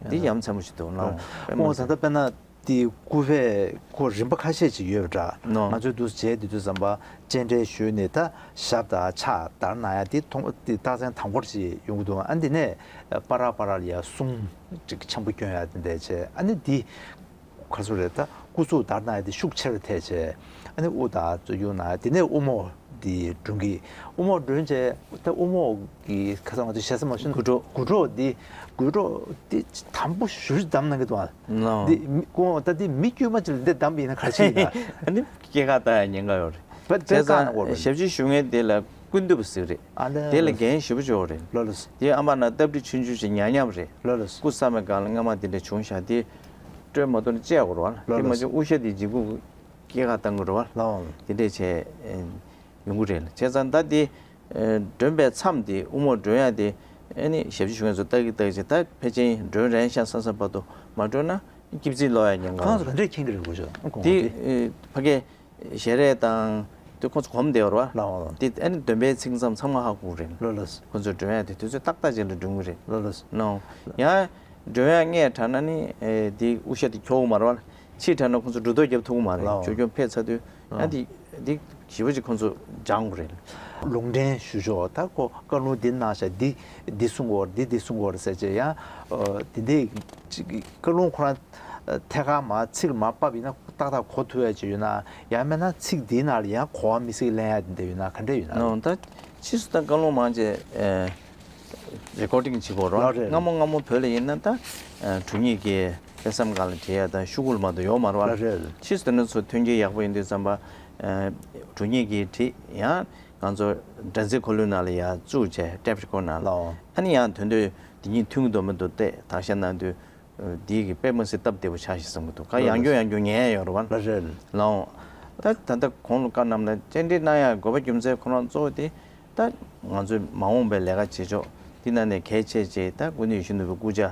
འདི་ཡ་མཚན་མོ་ཞིག་འདུག་ལགས། དཔེ་མ་ཁོང་ད་ལྟ་དཔེར་ན་དེ་སྐུ་བས་ཁོ་རིམ་པ་ཁ་ཤས་ཅིག་ཡོད་པ་འདྲ། ནོ། ང་ཚོས་འདུག་བྱས་དེ་དུས་ཙམ་པ་སྤྱན་འདྲེན་ཞུས་ནས་ད་ཞབས་དང་ཕྱག་བདར་གནང་ཡ་དེ་མཐོང་དེ་རྟགས་མཚན་དང་པོར་ཅིག་ཡོང་གི་འདུག་ཨ་འདི་ནས་པ་ར་པ་ར་ལ་ཡ་གསུང་ཅིག་ཆེན་པོ་སྐྱོན་ཡ་དེ་འདྲ་བྱས། ཨ་ནི་འདི་ག་ཚོད་རེད། ད་སྐུ་གཟུགས་བདར་གནང་ཡ་དེ་ཤུགས་ཆེ་རུ་ཐེབས་བྱས། ཨ་ནི་དབུ་དང་ཚུར་གཡུག་གནང་ཡ་དེ་ནས་དབུ་རྨོག་འདི་སྒྲུང་གི་དབུ་རྨོག་སྒྲོན་བྱས། ད་དབུ་རྨོག་གི་ཁ་སང་ང་ཚོ་ཞེ་ས་མ་ཤོད་དགུ་གྲོགས། དགུ་གྲོགས་འདི་དགུ་གྲོགས་འདི་དམ་པོ་ཞུ་བདམས་གནང་གི་འདུག་ཨ། ནོ། འདི་མི་ཀོ་ད་འདི་མི་དཀྱུས་མ་ཅིག་ལ་འདི་བདམས་པ་ཡིན་ན་ག་རེ་བྱེད་ཡིན་ན། ཨ་ནི་སྐྱེས་ཁ་ལྟ་ཡ་ཉེན་ཁ་ཡོད་རེད། བྱས་ཙང་ཞབས་ཕྱི་ཞུ་མཁན་དེ་ལ་ཀུན་བཏུས་པ་ཟེར་རེད། ཨ་ལེ། དེ་ལ་འགན་ཞེ་པོ་ཅིག་ཡོད་རེད། ལོ་ལོ། དེ་ཨ་མ་ན་སྟབས་བདེ་ཆུང་ཆུང་ཞིག་ཉག་ཉག་རེད། ལོ་ལོ། སྐུ་བསམ་པའི་སྒང་ལ་སྔ་མ་དེ་འདྲ་བྱུང་ཤག་དེ་སྤྲོད་མ་ཐུབ་ན་བཅད་དགོས་རེད་བ། ལོ་དེ་མ་ལོ། བྱུང་དབུ་ཞྭ་དེ་འཇིགས་སྐུལ་སྐྱེས་ཁ་བཏང་དགོས་རེད་བ། ལོ། དེ་འདྲས་བྱས་ཡོང་གི་རེད། བྱས་ཙང་ད་དེ་སྒྲོན་པའི་མཚམས་དེ་དབུ་རྨོག་སྒྲོན་ཡ་དེ་ ཨ་ནི་ཞབས་ཕྱི་ཞུ་མཁན་ཚོ་ལྟ་གི་ལྟ་གི་བྱས། ད་ཕལ་ཆེར་མགྲོན་རན་ཤག་བསམ་བསམ་བར་དུ་མ་མགྲོན་ན་སྐྱིད་རྩིས་ལོག་ཡ་ཉེན་ཁ། ཁོང་ཚོ་ག་འདྲས་མཁྱེན་གྱི་རེད་གོ་ཤོག་ཁོང་དེ་ཚོ། ཨེ་ཕ་གི་ཞལ་རས་དང་དེ་ཁོང་ཚོ་གོམས་བསྡད་ཡོད་རེད་བ། ལགས་འོང་། དེ་ཨ་ནི་འདོན་པའི་ཚིག་མཚམས་ཚང་མ་ཧ་གོ་གི་རེད། ལགས་ལགས། ཁོང་ཚོ་མགྲོན་ཡ་དེ་དུས་ཚོད་ཏག་ཏག་ཅིག་ལ་མགྲོན་གི་རེད། ལགས་ལགས། ནོ། ཡང་མགྲོན་ཡ་སྔས་དྲགས་ན་ནི་ཨེ་དེ་དབུ་ཞྭ་དེ་འཁྱོག་གི་མ་རེད་བ། ཕྱིས་དྲགས་ན་ཁོང་ཚོ་འགྲོ་ལྡོག་རྒྱབ་ཐུབ་ཀྱི་མ་རེད། ལའོ། ཆོས་སྐྱོང་ཕེབས་ཚར་དུས་ཨ་ཨ་འདི་འདི་ཞེ་པོ་ཅིག་ཁོང་ཚོ་སྦྱང་དགོས་རེད། ལུང་འདྲེན་ཞུ་ཆོག་ད་ཁོ་བཀའ་ལུང་འདི་གནང་ཤག་འདི་འདི་གསུང་དགོས་འདི་འདི་གསུང་དགོས་ཟེར་བྱས་ཡང་། ཨོ། དེ་འདི་ཅིག་བཀའ་ལུང་ཁོ་རང་ཐད་ཀར་མ་ཚིག་ལ་མ་ཕབ་ཡིན་ན་ཏག་ཏག་གོ་ཐུབ་ཡ་ཅིག་ཡོད་ན། ཡང་མིན་ན་ཚིག་འདིའི་ནང་ལ་ཡང་གོ་བ་མི་སྲིད་ལེན་ཡ་འདི་འདྲ་ཡོད་ན་ག་འདྲ་ཡོད་ན། ནོ། ད་ཕྱིས་སུ་ད་བཀའ་ལུང་མང་ཆེ་ཨེ་རེ་ཀོར་ཌིང་བྱེད་དགོས་རོགས། ལགས་རེད། སྔ་མོ་སྔ་མོ་བོད་ལ་ཡིན་ན་ད་ཨ་དྲུང་ཡིག་གི་དཔེ་མཚམས་སྒང་ལ་བྲིས་ཡ་དང་ཤོག་གུ་ལ་མ་གཏོགས་ཡོད་མ་རེད་བ། ལགས་རེད། ཕྱིས་སུ་དེ་འདྲ་ཚོ་ཐོན་སྐྱེད་ཡག་པོ་ཡིན་དུས་ཙམ་པ་ཨ་དྲུང་ཡིག་གིས་བྲིས། ཡང་ང་ཚོ་སྒྲ་འཛིན་འཁོར་ལོའི་ནང་ལ་ཡ་བཙུགས་བྱས་ཊེབ་རི་ཀོཌ་ནང་ལ། ལའོ། ཨ་ནི་ཡང་དོན་དུ་དེ་གཉིས་མཐུན་གྱི་འདུག་མི་འདུག་བལྟས་དག་ཤ་གནང་དུས། འདི་གི་དཔེ་མ་སྲིད་སྟབས་བདེ་པོ་ཆགས་ཤིག་བསམ་གྱི་འདུག་ག་ལགས་ཡང་བསྐྱར་ཡང་བསྐྱར་ཉན་ཡ་ཡོད་རེད་བ། ལགས་རེད། ལའོ། ད་ད་ལྟ་གོང་ལ་བཀའ་གནང་ན་བཅར་འདྲི་གནང་ཡ་དགོས་པ་རྒྱུ་མཚན་ཁོ་རང་གཙོ་བོ་དེ་ད་ང་ཚོའི་མ་འོངས་པའི་ལས་ཀ་བྱེད་ཕྱོགས་འདི་ནང་ནས་གལ་ཆེ་ཆེ་ད་སྐུ་མདུན་ཡིད་བཞིན་ནོར་བུའི་སྐུ་ཕྱྭ་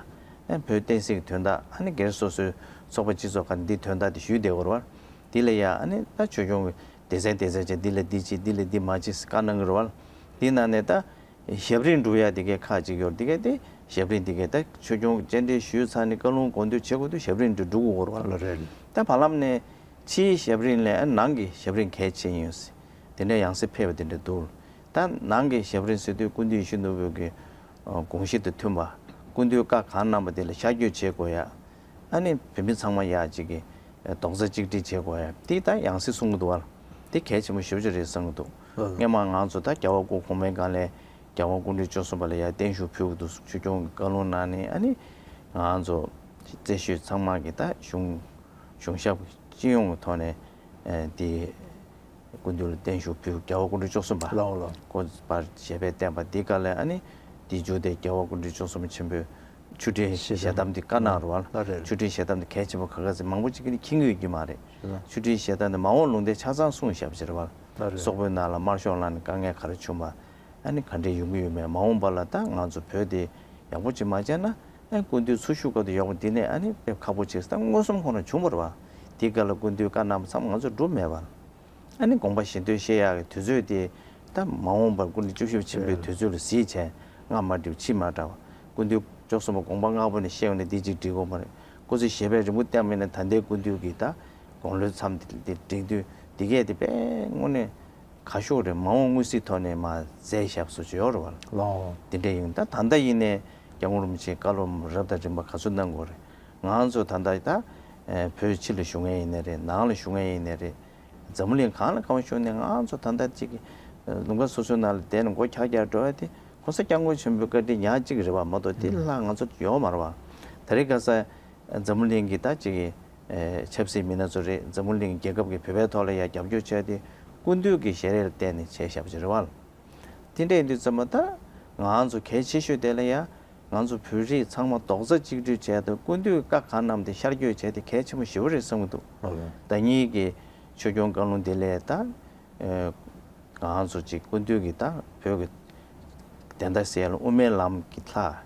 ཨ་བོད་བསྟན་སྲིད་ཀྱི་དོན་དག་ཨ་ནི་སྒེར་སོ་སོའི་ཚོགས་པ་སྤྱི་ཚོགས་ཁག་འདི་དོན་དག་དེ་ཞུས་བསྡད་ཡོད་རེད་བ། འདི་ལ་ཡ་ཨ་ནི་ད་ཆོས་སྐྱོང་གི་སྡེ་ཚན་སྡེ་ཚན་བྱས་འདི་ལ་འདི་བྱེད་འདི་ལ་འདི་མ་བྱེད་ཟེར་བཀའ་གནང་གི་རེད་བ། འདི་ནང་ནས་ད། ཞབས་རིམ་སྒྲུབ་ཡ་དེ་གའི་ཁག་ཅིག་ཡོད་རེད། དེ་གའི་དེ་ཞབས་རིམ་དེ་གའི་ད་ཆོས་སྐྱོང་བཅར་འདྲི་ཞུས་ཚར་ནས་བཀའ་ལུང་གོ་འདོད་བྱེད་དགོས་དུས་ཞབས་རིམ་དེ་སྒྲུབ་དགོས་རེད་བ། ལགས་རེད། ད་བར་ལམ་ནས་ཕྱིའི་ཞབས་རིམ་ལས་ནང་གི་ཞབས་རིམ་གལ་ཆེ་ཡིན་ཟེར་དེ་འདྲའི་ཡང་སེ་ཕེབས་པ་དེ་འདྲ་འདུག་ད་ནང་གི་ཞབས་རིམ་ཟེར་དུས་སྐུ་མདུན་ཡིད་བཞིན་ནོར་བུ་གི་དགོངས་གཞི་དང་མཐུན་པ། སྐུ་མདུན་བཀའ་གང་གནང་པ་དེ་ལ་ཤར་བསྐྱོད་བྱེད་དགོས་ཡ། ཨ་ནི་བོད་མི་ཚང་མ་ཡ་གཅིག་གི་རྡོག་རྩ་གཅིག་སྒྲིལ་བྱེད་དགོས་ཡ། དེ་ད་ཡང་སེ་གསུང་གི་འདུག་བ། དེ་གལ་ཆེན་པོ་ཞེ་པོ་ཅིག་རེད་བསམ་གི་འདུག་ཨ། སྔོན་མ་ང་ཚོ་ད་རྒྱལ་བ་སྐུ་གོང་མའི་སྒང་ལས་རྒྱལ་བ་སྐུ་ཕྲེང་བཅུ་གསུམ་པ་ལ་ཡ་བརྟན་བཞུགས་ཕུལ་གི་འདུག་ཆོས་སྐྱོང་གི་བཀའ་ལུང་གནང་ནས་ཨ་ནི་ང་ཚོ་རྩེ་ཤོད་ཚང་མ་གི་ད་གཞུང་གཞུང་ཞབས་སྤྱི་ཡོངས་ཀྱི་ཐོག་ནས་ཨ་དེ། སྐུ་མདུན་ལ་བརྟན་བཞུགས་ཕུལ་རྒྱལ་བ་སྐུ་ཕྲེང་བཅུ་གསུམ་པ། ལའོ་ལའོ། སྐུ་པར་ཞལ་པར་བསྟན་པ་འདི་ག་ལས་ཨ་ནི་འདི་མཇུག་དེ་རྒྱལ་བ་སྐུ་ཕྲེང་བཅུ་གསུམ་ཆེན་པོའི་ཆུ་ཁྲིའི་ཞལ་གདམས་འདི་བཀའ་གནང་རུ་བ། ལགས་རེད། ཆུ་ཁྲིའི་ཞལ་གདམས་འདི་གལ་ཆེན་པོ་ག་ག་ཚེ་མང་པོ་ཅིག་གིས་མཁྱེན་གྱི་ཡོད་ཀྱི་མ་རེད། ལགས། ཆུ་ཁྲིའི་ཞལ་གདམས་འདི་མ་འོངས་ལུང་བསྟན་ཆ་ཚང་གསུངས་བཞག་པ་ཅིག་རེད་བ། ལགས་རེད། སོག་པོའི་ནང་ལ་དམར་ཤོག་ལངས་ནས་དཀའ་ངལ་ག་རེ་བྱུང་བ། ཨ་ནི་ག་འདྲས་ཡོང་གི་ཡོད་མེད། མ་འོངས་པ་ལ་ད་ང་ཚོ་བོད་དེ་ཡག་པོ་ཅིག་མ་བྱས་ན། ཨ་སྐུ་མདུན་འཚོ་བཞུགས་སྐབས་དུ་ཡག་པོ་འདི་ནས་ཨ་ནི་དཔེ་ཁག་པོ་ཅིག་ད་མངོན་སུམ་ཁོང་ལ་བྱུང་བ་རེད་བ། དེའི་སྐབས་ལ་སྐུ་མདུན་བཀའ་གནང་བ་ཚང་མ་ང་ཚོས་སྒྲུབ་མེད་པ། ཨ་ནི་དགོངས་པ་གཞན་དོན་བཤད་ཡག་གི་དུས་ཚོད་དེ་ད་མ་འོངས་པར་སྐུ་ཕྲེང་བཅུ་བཞི་པ་ཆེན་པོའི་དུས་ཚོད་ལ་གཟིགས་བྱས་སྔ་མ་འགྲིག་ཕྱི་མ་དྲག་པ། སྐུ་མདུན་བཅུ་གསུམ་པ་དགོངས་པ་ལྔ་པོ་ནས་བཤད་ཡོང་ནས་འདི་གཅིག་འགྲིག་གོ་མ་རེད། སྐུ་ཚེ་ཞབས་པད་རིང་པོ་བསྟེན་པ་ཡིན་ན་ད་ལྟའི་སྐུ་མདུན་གྱི་ད་དགུང་ལོའི་མཚམས་དེ་འགྲིག་དུས་འདི་གས་དེ་དཔེ་དངོས་གནས། ཁ་ཤོག་རེད། མ་འོངས་མངོན་གསལ་ཐོག་ནས་མ་མཛད་ཞབས་སུ་ཅི་ཡོད་རེད་བ། ལའོ། དེ་འདྲ་ཡིན་ད་ད་ལྟ་ཡིན་ནས་སྐྱབས་མགོན་རིན་པོ་ཆེའི་བཀའ་སློབ་རབ་དང་རིམ་པ་ག་ཚོད་གནང་དགོས་རེད། ང་ཚོ་ད་ལྟ་ད་ཨེ་བོད་ཕྱི་ལ་བཞུགས་མཁན་ཡིན་ནའི་རེད། ནང་ལ་བཞུགས་མཁན་ཡིན་ནའི་རེད། འཛམ་བུ་གླིང་གང་ལ་གང་བཞུགས་ནས་ང་ཚོ་ད་ལྟ་གཅིག་ལུང་པ་སོ་སོའི་ནང་ལ་བསྡད་ནས་མགོ་འཁྱག་འཁྱག་འགྲོ་བ་དེ་༸གོང་ས་༸སྐྱབས་མགོན་ཆེན་པོའི་བཀའ་དྲིན་ཉག་གཅིག་རེད་བ་མ་གཏོགས་དེ་ལྷག་ང་ཚོ་ཡོད་མ་རེད་བ། དེ་རིང་ཁ་སང་འཛམ་བུ་གླིང་གི་ད་གཅིག་གི་ཨེ་ཆབ་སྲིད་མི་སྣ་ཚོ་རེད། འཛམ་བུ་གླིང་རྒྱལ་ཁབ་ཀྱི་བོད་པའི་ཐོག་ལ་ཡང་རྒྱབ་སྐྱོར་བྱས་ཏེ་སྐུ་མདུན་གྱི་ཞལ་རས་ལ་བརྟེན་ནས་བྱས་བཞག་པ་ཅིག་རེད་བ། དེ་འདྲ་ཡིན་དུས་ཙམ་པ་ད་ང་ཚོ་གལ་ཆེ་ཤོས་དེ་ལ་ཡང་ང་ཚོ་བོད་རིགས་ཚང་མ་རྡོག་རྩ་གཅིག་སྒྲིལ་བྱས་ཏེ་སྐུ་མདུན་བཀའ་གང་གནང་དེ་ཤར་བསྐྱོད་བྱས་ཏེ་གལ་ཆེན་པོ་ཞེ་པོ་རེད་བསམ་གྱི་འདུག་ཨོ་ལགས། ཟླ་ཉིན་གྱི་ཆོས་སྐྱོང་བཀའ་ལུང་དེ་ལས་ད་ཨེ། ང་ཚོ་གཅིག་སྐུ་མདུན་གྱི་ད་བོད་ཀྱི་བདེན་མཐའ་གསལ་ལ་དབུ་མའི་ལམ་གྱི་ལྷ།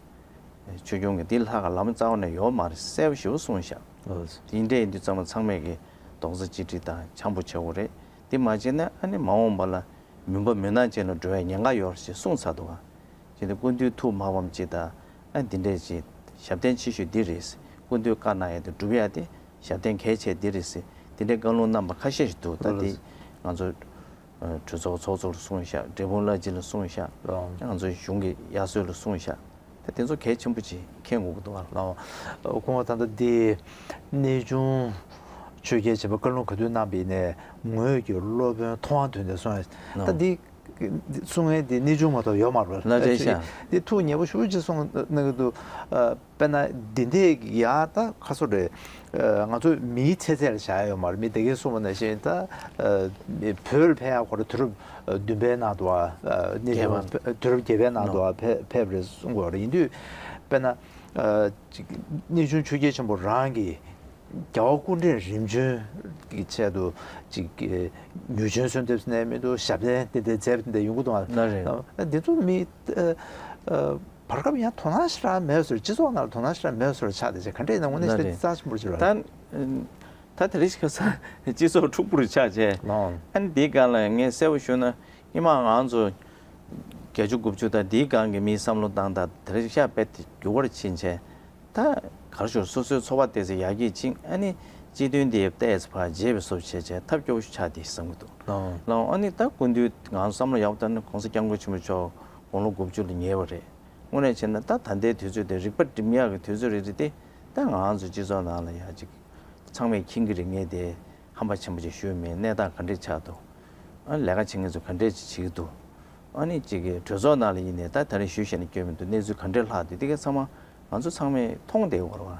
ཆོས་སྐྱོང་གི་འདི་ལྷ་ག་ལམ་རྩ་བ་ནས་ཡོད་མ་རེད་གསལ་པོ་ཞེ་པོ་གསུངས་ཤག་ཨོ། དེ་འདྲ་ཡིན་དུས་ཙམ་པ་ཚང་མས་ཀྱི་རྡོག་རྩ་གཅིག་སྒྲིལ་དང་འཆམ་པོ་བྱེད་དགོས་རེད། འདི་མ་བྱས་ན་ཨ་ནི་མ་འོངས་པ་ལ་མུན་པ་མུན་ནག་ཅན་ལ་འགྲོ་བའི་ཉེན་ཁ་ཡོད་རེད་ཅེས་གསུངས་ཚར་འདུག་ག་བྱས་ཏེ་སྐུ་མདུན་ཐུགས་མ་ཕམ་ཅིག་དང་ཨ་འདི་འདྲས་ཅིག་ཞབས་བརྟན་ཆེ་ཤོས་འདི་རེད། སྐུ་མདུན་བཀའ་གནང་ཡས་དེ་སྒྲུབ་ཡས་དེ་ཞབས་བརྟན་གལ་ཆེ་འདི་རེད། འདི་འདྲའི་བཀའ་ལུང་གནང་པ་ཁ་ཤས་ཤིག་འདུག་ད་འདི་ང་ཚོ། གྲོས་ཚོགས་ཚོགས་གཙོ་ལ་གསུངས་ཤག་འབྲས་སྤུངས་བླ་སྤྱི་ལ་གསུངས་ཤག་ང་ཚོའི་གཞུང་གི་དབྱར་གསོལ་ལ་གསུངས་ཤག་ད་དེ་ཚོ་གལ་ཆེན་པོ་ཅིག་མཁྱེན་དགོས་ཀྱི་འདུག་ཨ། ལའོ། ཁོང་ད་ལྟ་འདི་གནས་ཆུང་ཆོས་རྒྱལ་ཆེན་པོ་བཀའ་ལུང་ག་དུས་གནང་པ་ཡིན་ནའི་ངོས་ཀྱི་སློབ་དཔོན་མཐོང་བ་དོན་ལྡན་གསུངས་ཡ། ད་འདི་གསུང་མཁན་འདི་གནས་ཆུང་མ་གཏོགས་ཡོད་མ་རེད། ལ་རེད་ཤག་འདི་ཐུགས་མཉེས་པོ་ཞེ་པོ་ཅིག་གསུངས་གནང་གི་འདུག་དཔེར་ན་འདི་འདྲས་ཡ་ད་ཁ་སོ་རེད། ང་ཚོ་མིའི་ཚེ་ཚད་ལ་བཞག་ཡ་ཡོད་མ་རེད། མི་དེ་གས་གསུངས་པ་ནང་བཞིན་ད་མི་བོད་ལ་ཕེབས་ཡ་ཁོ་རང་དུས་རབས་བདུན་པའི་ནང་དུ་བ་གནས་ཆུང་དུས་རབས་བརྒྱད་པའི་ནང་དུ་བ་ཕེབས་རེད་གསུང་དགོས་རེད། ཡིན་དུས་དཔེར་ན་ཅིག་གནས་ཆུང་ཆོས་རྒྱལ་ཆེན་པོ་རང་གིས་རྒྱལ་བ་སྐུ་ཕྲེང་རིམ་བྱོན་གྱི་ཆེད་དུ་ཅིག་མྱུར་བྱོན་གསོལ་འདེབས་ནས་མི་འདུག་ཞབས་བརྟན་དེ་འདྲ་མཛད་པ་དེ་འདྲ་ཡོང་གི་འདུག་ཨ། ལ་རེད། འདི་ཚོ་མི། བར་སྐབས་ཡང་དོ་སྣང་ཞེ་དྲག་མེད་བཟོ། སྤྱི་ཚོགས་ནང་ལ་དོ་སྣང་ཞེ་དྲག་མེད་བཟོ་ཆགས་བསྡད་བྱས། ག་འདྲ་ཡིན་ན་དངོས་གནས་ལ་ཞེ་དྲག་རེད། རྩ་ཆེན་པོ་ཅིག་རེད། ད་ད་དེ་རིང་ཁ་སང་སྤྱི་ཚོགས་འཁྲུག་པོ་རུ་ཆགས་བྱས། ལགས། ཨ་ནི་འདིའི་སྒང་ལ་ངས་གསལ་པོ་ཞུ་ན། སྔོན་མ་ང་ཚོ་བརྒྱད་ཅུ་དགུ་བཅུ་དང་འདིའི་སྒང་གི་མིའི་བསམ་བློ་བཏང་སྟངས་དེ་རིང་ཤ་རྦད་དེ་འགྱུར་བ་ཕྱིན་བྱས། ད་ག་རེ་ཞུ། སོ་སོའི་འཚོ་བ་བལྟས་ཚེ་ཡར་རྒྱས་ཕྱིན། ཨ་ནི་སྤྱི་དོན་འདི་བལྟས་ཚེ་ཕར་རྗེས་པའི་བཟོ་བྱས་བྱས་ཐབས་སྐྱོ་པོ་ཞིག་ཆགས་བསྡད་བསམ་གྱི་འདུག། ལགས། ལགས། ཨ་ནི་ད་སྐུ་མདུན་ང་ཚོ་བསམ་བློ་ཡག་པོ་བཏང་ན་༸གོང་ས་༸སྐྱབས་མགོན་ཆེན་པོ་མཆོག་དགུང་ལོ་དགུ་བཅུ་ལ་ཉེ་བ་རེད། དངོས་གནས་བྱས་ན་ད་ད་ལྟའི་དུས་ཚོད་དེ་རིག་པ་སྒྲིམ་ཡག་གི་དུས་ཚོད་རེད་དེ། ད་ང་ཚོ་སྤྱི་ཚོགས་ནང་ལ་ཡ་ཅིག་ཚང་མས་མཁྱེན་གྱི་རེད། ངས་དེ་ཧམ་པ་ཆེན་པོ་ཅིག་ཞུས་མེད། གནས་སྟངས་ག་འདྲས་ཆགས་འདུག། ཨ་ནི་ལས་ཀ་བྱེད་མཁན་ཚོ་ག་འདྲས་ཅིག་བྱེད་ཀྱི་འདུག། ཨ་ནི་ཅིག་གི་གྲོས་ཚོགས་ནང་ལ་ཡིན་ནའི་ད་ད་རེས་ཞུས་བཞག་ན་སྐྱོན་མི་འདུག། གནས་ཚུལ་ག་འདྲས་ལྷག་འདུག། དེ་ག་ཚང་མ་ང་ཚོ་ཚང་མས་མཐོང་བསྡད་ཡོད་རེད་བ།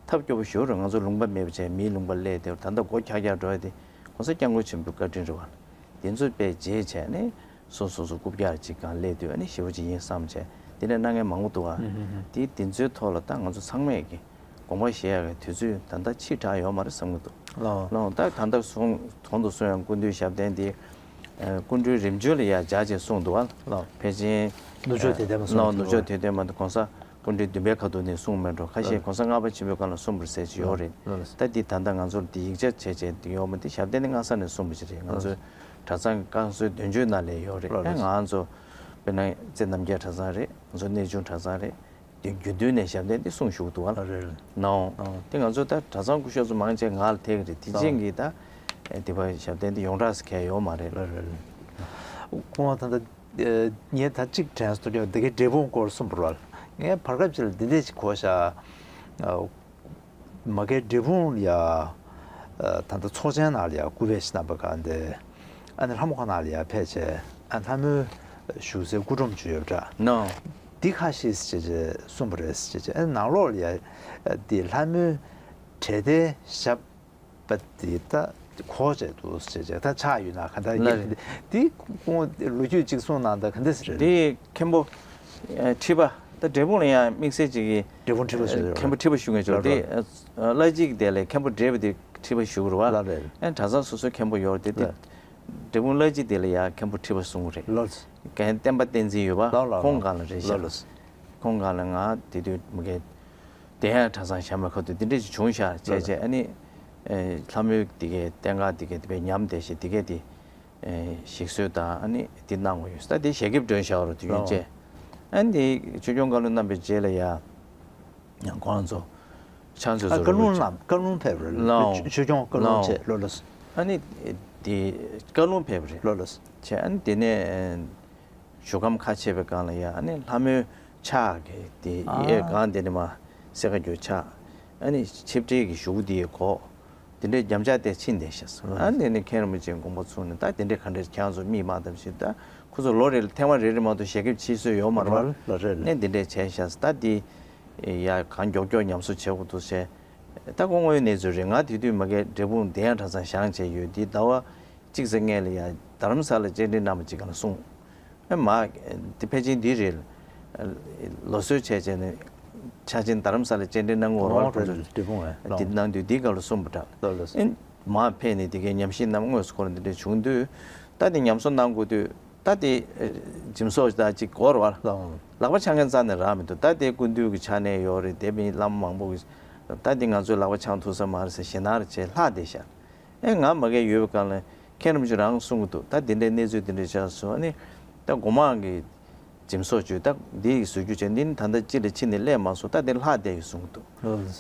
ཐབས་སྐྱོ་པོ་ཞེ་པོ་རེད། ང་ཚོ་ལུང་པ་མེད་པ་བྱས་མིའི་ལུང་པ་སླེབས་བསྡད་ཡོད་རེད། ད་ལྟ་སྒོ་ཁྱག་ཁྱག་འགྲོ་ཡ་དེ་༸གོང་ས་༸སྐྱབས་མགོན་ཆེན་པོའི་བཀའ་དྲིན་རེད་བ། དེ་ཚོ་དཔེ་བརྗེད་བྱས་ནས་སོ་སོ་སོ་རྐུབ་བཀྱག་ཅིག་སྒང་སླེབས་དུས། ཨ་ནི་ཞེ་པོ་ཅིག་ཡིན་བསམ་བྱས། དེ་འདྲ་གནང་མཁན་མང་པོ་འདུག་ཨ། ཧུམ་ཧུམ་ཧུམ། དེ་དེ་ཚོའི་ཐོག་ལ་ད་ང་ཚོ་ཚང་མས་ཀྱི་དགོངས་པ་བཞེས་ཡག་གི་དུས་ཚོད་ད་ལྟ་ཕྱིས་དྲགས་ཡོད་མ་རེད་བསམ་གྱི་འདུག། ལགས། ལགས། ད་ད་ལྟ་གསུང་གོང་དུ་གསུང་ཡག་སྐུ་མདུན་ཞབས་བརྟན་དེ། ཨ། སྐུ་མགྲོན་རིམ་བྱོན་ལ་ཡ་སྦྱར་བྱས་གསུངས་འདུག་ཨ། ལགས། ཕལ་ཆེར་ནུབ་ཕྱོགས་དད་ལྡན་པ་གསུངས། ལགས། ནུབ་ཕྱོགས་དད་ལྡན་པ་དེ་༸གོང་ས་སྐུ་ཕྲེང་བདུན་པའི་ཁ་ཐུག་ནས་གསུངས་མེད་འགྲོ། ཁ་ཤས་ལགས། ༸གོང་ས་ལྔ་པ་ཆེན་པོའི་སྐབས་ལ་གསུངས་པ་རེད་ཟེར་གྱི་ཡོད་རེད། ལགས། ད་འདི་ད་ལྟ་ང་ཚོར་འདི་ཡིག་ཆ་བྱས་བྱས་འདི་ཡོད་མ། འདི་ཞབས་བརྟན་ནས་སྔ་ས་ནས་གསུངས་པ་ཞིག་རེད། ང་ཚོའི་གྲྭ་ཚང་བསྐང་གསོའི་དོན་བརྗོད་ནང་ལ་ཡོད་རེད། ལགས། ཨ། ལགས། ང་ཚོ་དཔེར་ན་རྩེ་རྣམ་རྒྱལ་གྲྭ་ཚང་རེད། ང་ཚོ་གནས་ཆུང་གྲྭ་ཚང་རེད། དེ་རྒྱུན་མཐུད་ནས་ཞབས་བརྟན་དེ་གསུང་བཞུགས་འདུག་བ། ལགས་རེད། ནའོ། ཨང་། དེ་ང་ཚོ་ད་གྲྭ་ཚང་སྐུ་ཞབས་ཚོ་མང་ཆེ་ང་ལ་ཐད་ཀྱི་རེད། དེ་རྐྱེན་གྱིས་ད་དེ་བ་ཞབས་བརྟན་དེ་ཡོངས་གྲགས་སུ་གལ་ཡོད་མ་རེད། ལགས་རེད། སྐུ་ངོ་ད་ལྟ་ངས་ད་གཅིག་དྲན་སོང་། དེ་གའི་འབྲས་སྤུངས་སྐོར་གསུངས་པ་རེད། ངས་བར་སྐབས་ཅིག་ལ་འདི་འདྲས་ཅིག་གོ་ཤག། མ་གིའི་འབྲས་སྤུངས་ལ་ཡ། ད་ལྟ་ཚོགས་ཆེན་ནང་ལ་ཡ་སྐུ་ཕེབས་ཤིག་གནང་པ་ག་འདི། ཨ་ནི་ལྷ་མོ་ཁང་ནང་ལ་ཡ་ཕེབས་བྱས། ཨ། ལྷ་མོའི་བཞུགས་སའི་སྐུ་ཕྲེང་བཅུ་ཡོད་པ་འདྲ། ནའོ། འདི་ཁ་ཤས་ཟེར་བྱས་གསུངས་པ་རེད་ཟེར་བྱས། ཨ། ནང་ལོགས་ལ་ཡ་འདི་ལྷ་མོའི་གྲལ་མཐའི་ཞབས་པ་འདི་ད་གོ་བྱས་འདུག་ཟེར་བྱས། ད་ཆགས་ཡོད་ན་ག་འདྲ་ཡིན། ལགས། འདི་སྐུ་ངོ་ལོ་རྒྱུས་ཅིག་གསུངས་གནང་དང་། ག་འདྲ་ཟེར་རེད། འདི་མཁན་པོ་ཁྲི་པ། ད་འབྲས་སྤུངས་ལ་ཡང་དམིགས་བསལ་ཅིག་གི་འབྲས་སྤུངས་ཁྲི་པ་ཟེར་རེད། མཁན་པོ་ཁྲི་པ་བཞུགས་མཁན་ཅིག་ཡོད་རེད། ལགས། དེ་བླ་སྤྱི་དེ་ལ་མཁན་པོ་བགྲེས་པ་དེ་ཁྲི་པ་བཞུགས་རེད་བ། ལགས་རེད། ཨ། གྲྭ་ཚང་སོ་སོའི་མཁན་པོ་ཡོད་རེད་དེ། ལགས། འབྲས་སྤུངས་བླ་སྤྱི་དེ་ལ་ཡང་མཁན་པོ་ཁྲི་པ་གསུང་གི་རེད། ལགས། རྒན་བསྟན་པ་བསྟན་འཛིན་ཡོད་པ། ལགས་ལགས། ཁོང་སྒང་ལ་རེད་ཤག། ལགས་ལགས། ཁོང་སྒང་ལ་ང་དེ་དུས་མ་གིའི་བདེ་ཡག་གྲྭ་ཚང་བཞེངས་པའི་ཁ་ཐུག་དེ་འདྲས་ཅིག་བྱུང་ཤག་བྱས་བྱས། ལགས་ལགས། ཨ་ནི་ལྷ་མོའི་དེ་གའི་རྟེན་ཁང་དེ་གའི་དེ་བས་ཉམས་བསྡད་ཤག། དེ་གའི་དེ་ཞིག་གསོ་དང་། ཨ་ནི་དེ་གནང་དགོས་ཡོད་ས། ད་དེ་ཞལ་ཁེབས་སྒྲོན་བཞག་རོགས་དུས་ཡུན་ལགས། བཅད། ཨ་ནི་དེ་ཆོས་སྐྱོང་བཀའ་བློན་གནང་པའི་རྗེས་ལ་ཡ། ཡང་ཁོང་ཚོ་ཕྱག་མཛོད་ཨ། ཚོ་བཀའ་ལུང་རེད། གནང་། བཀའ་ལུང་ཕེབས་རེད། ལགས། ཆོས་ཆོས་སྐྱོང་བཀའ་ལུང་། ལགས། བྱས། ལགས་ལགས། ཨ་ནི་དེ་བཀའ་ལུང་ཕེབས་རེད། ལགས་ལགས། བྱས། ཨ་ནི་དེ་ནས་བཞུགས་ཁམས་ཁ་ཕྱེ་བའི་སྒང་ལ་ཡ། ཨ་ནི་ལྷ་མོའི་ཕྱག་གི་དེ། ཨ། གཡས་སྒང་དེ་ནས་མར་སེར་ཁ་གྱོན་ཕྱག། ཨ་ནི་ཕྱི་བྲིས་ཀྱི་བཞུགས་དེའི་གོ། དེ་འདྲའི་རྒྱབ་ལྗགས་དེ་ཕྱིན་བསྡད་ཤག། ཨ་ནི་དེ་ནས་མཁན་རིན་པོ་ཆེའི་དགོངས་པ་ཚོམས་ནས། ད་དེ་འདྲའི་ག་འདྲ་ཁྱེད་རང་ཚོ་མིག་མ་བལྟམས་ཤིག། ད་ཁོ་ཚོ་ལོ་རེ་ལ་ཐེངས་མ་རེ་རེ་མ་གཏོགས་ཞལ་ཁེབས་ཕྱིས་སྲོལ་ཡོད་མ་རེད་བ། ལགས་རེད། ནས་དེ་འདྲས་བྱས་ཤག། ད་དེ་ཡ་གང་མགྱོགས་མགྱོགས་ཉམས་གསོ་བྱེད་དགོས་འདུག་ཟེར། ད་ཁོ་དངོས་ཡོད་གནས་ཚུལ་རེད། ང་དེ་དུས་མ་གིའི་འབྲས་སྤུངས་བདེ་ཡག་གྲྭ་ཚང་བཞེངས་བྱས་ཡོད་དེ། ཟླ་བ་གཅིག་ཙམ་སྔོན་ལ་ཡ་རྡ་རམ་ས་ལ་བཅར་འདྲི་གནང་བ་ཅིག་སྒང་ལ་གསུངས། ཨེ་མ། དེ་ཕལ་ཆེར་འདི་རེད། ལོ་གསོལ་བྱས་བྱས་ནས་ཕྱག་ཆེན་རྡ་རམ་ས་ལ་བཅར་འདྲི་གནང་གི་ཡོད་རེད་བ། ཨོ་རེད། ཁོ་ཚོ་འབྲས་སྤུངས་ཨེ། འདི་གནང་དུས་འདི་སྒང་ལ་གསུངས་པ་འདྲ། ལགས་ལགས། ཨེ་མ་ཕེབས་ནས་དེ་གའི་ཉམས་ཞིབ་གནང་། དངོས་སུ་ཁོ་རང་འདི་འདྲ་བྱུང་དུས། ད་དེ་ཉམས་གསོ་གནང་དགོས་དུས། ད་དེ་ཨེ་སྦྱིན་སོགས་ད་ཅིག་དགོས་རེད་བ། ལགས། ལག་པ་འཆང་མཁན་རྩ་ནས་རག་མི་འདུག། ད་དེ་སྐུ་མདུན་གྱི་ཕྱག་ནས་ཡོད་རེད། དེ་མིན་བླ་མ་མང་པོ་གིས། ད་དེ་ང་ཚོས་ལག་པ་འཆང་ཐུབ་ས་མ་རེད་ཟེར་ཞེད་སྣང་རེ་བྱས་ལྷག་བསྡད་ཤག། ཨེ་ང་མ་གིར་ཡོད་པའི་སྒང་ལ་མཁན་རིན་པོ་ཆེ་རང་གསུང་གི་འདུག། ད་དེ་འདྲའི་གནས་ཚུལ་དེ་འདྲ་ཆགས་སོང་། ཨ་ནི་ད་སྒོ་མང་གི་སྦྱིན་སོགས་བྱོས། ད་འདི་ཡི་བཟོ་རྒྱུ་བྱས། འདི་ནི་ད་ལྟ་སྤྱི་ལ་ཕྱིན་ནས་སླེབས་མ་སོང་། ད་དེ་ལྷག་བསྡད་ཡོད་གསུང་གི་འདུག།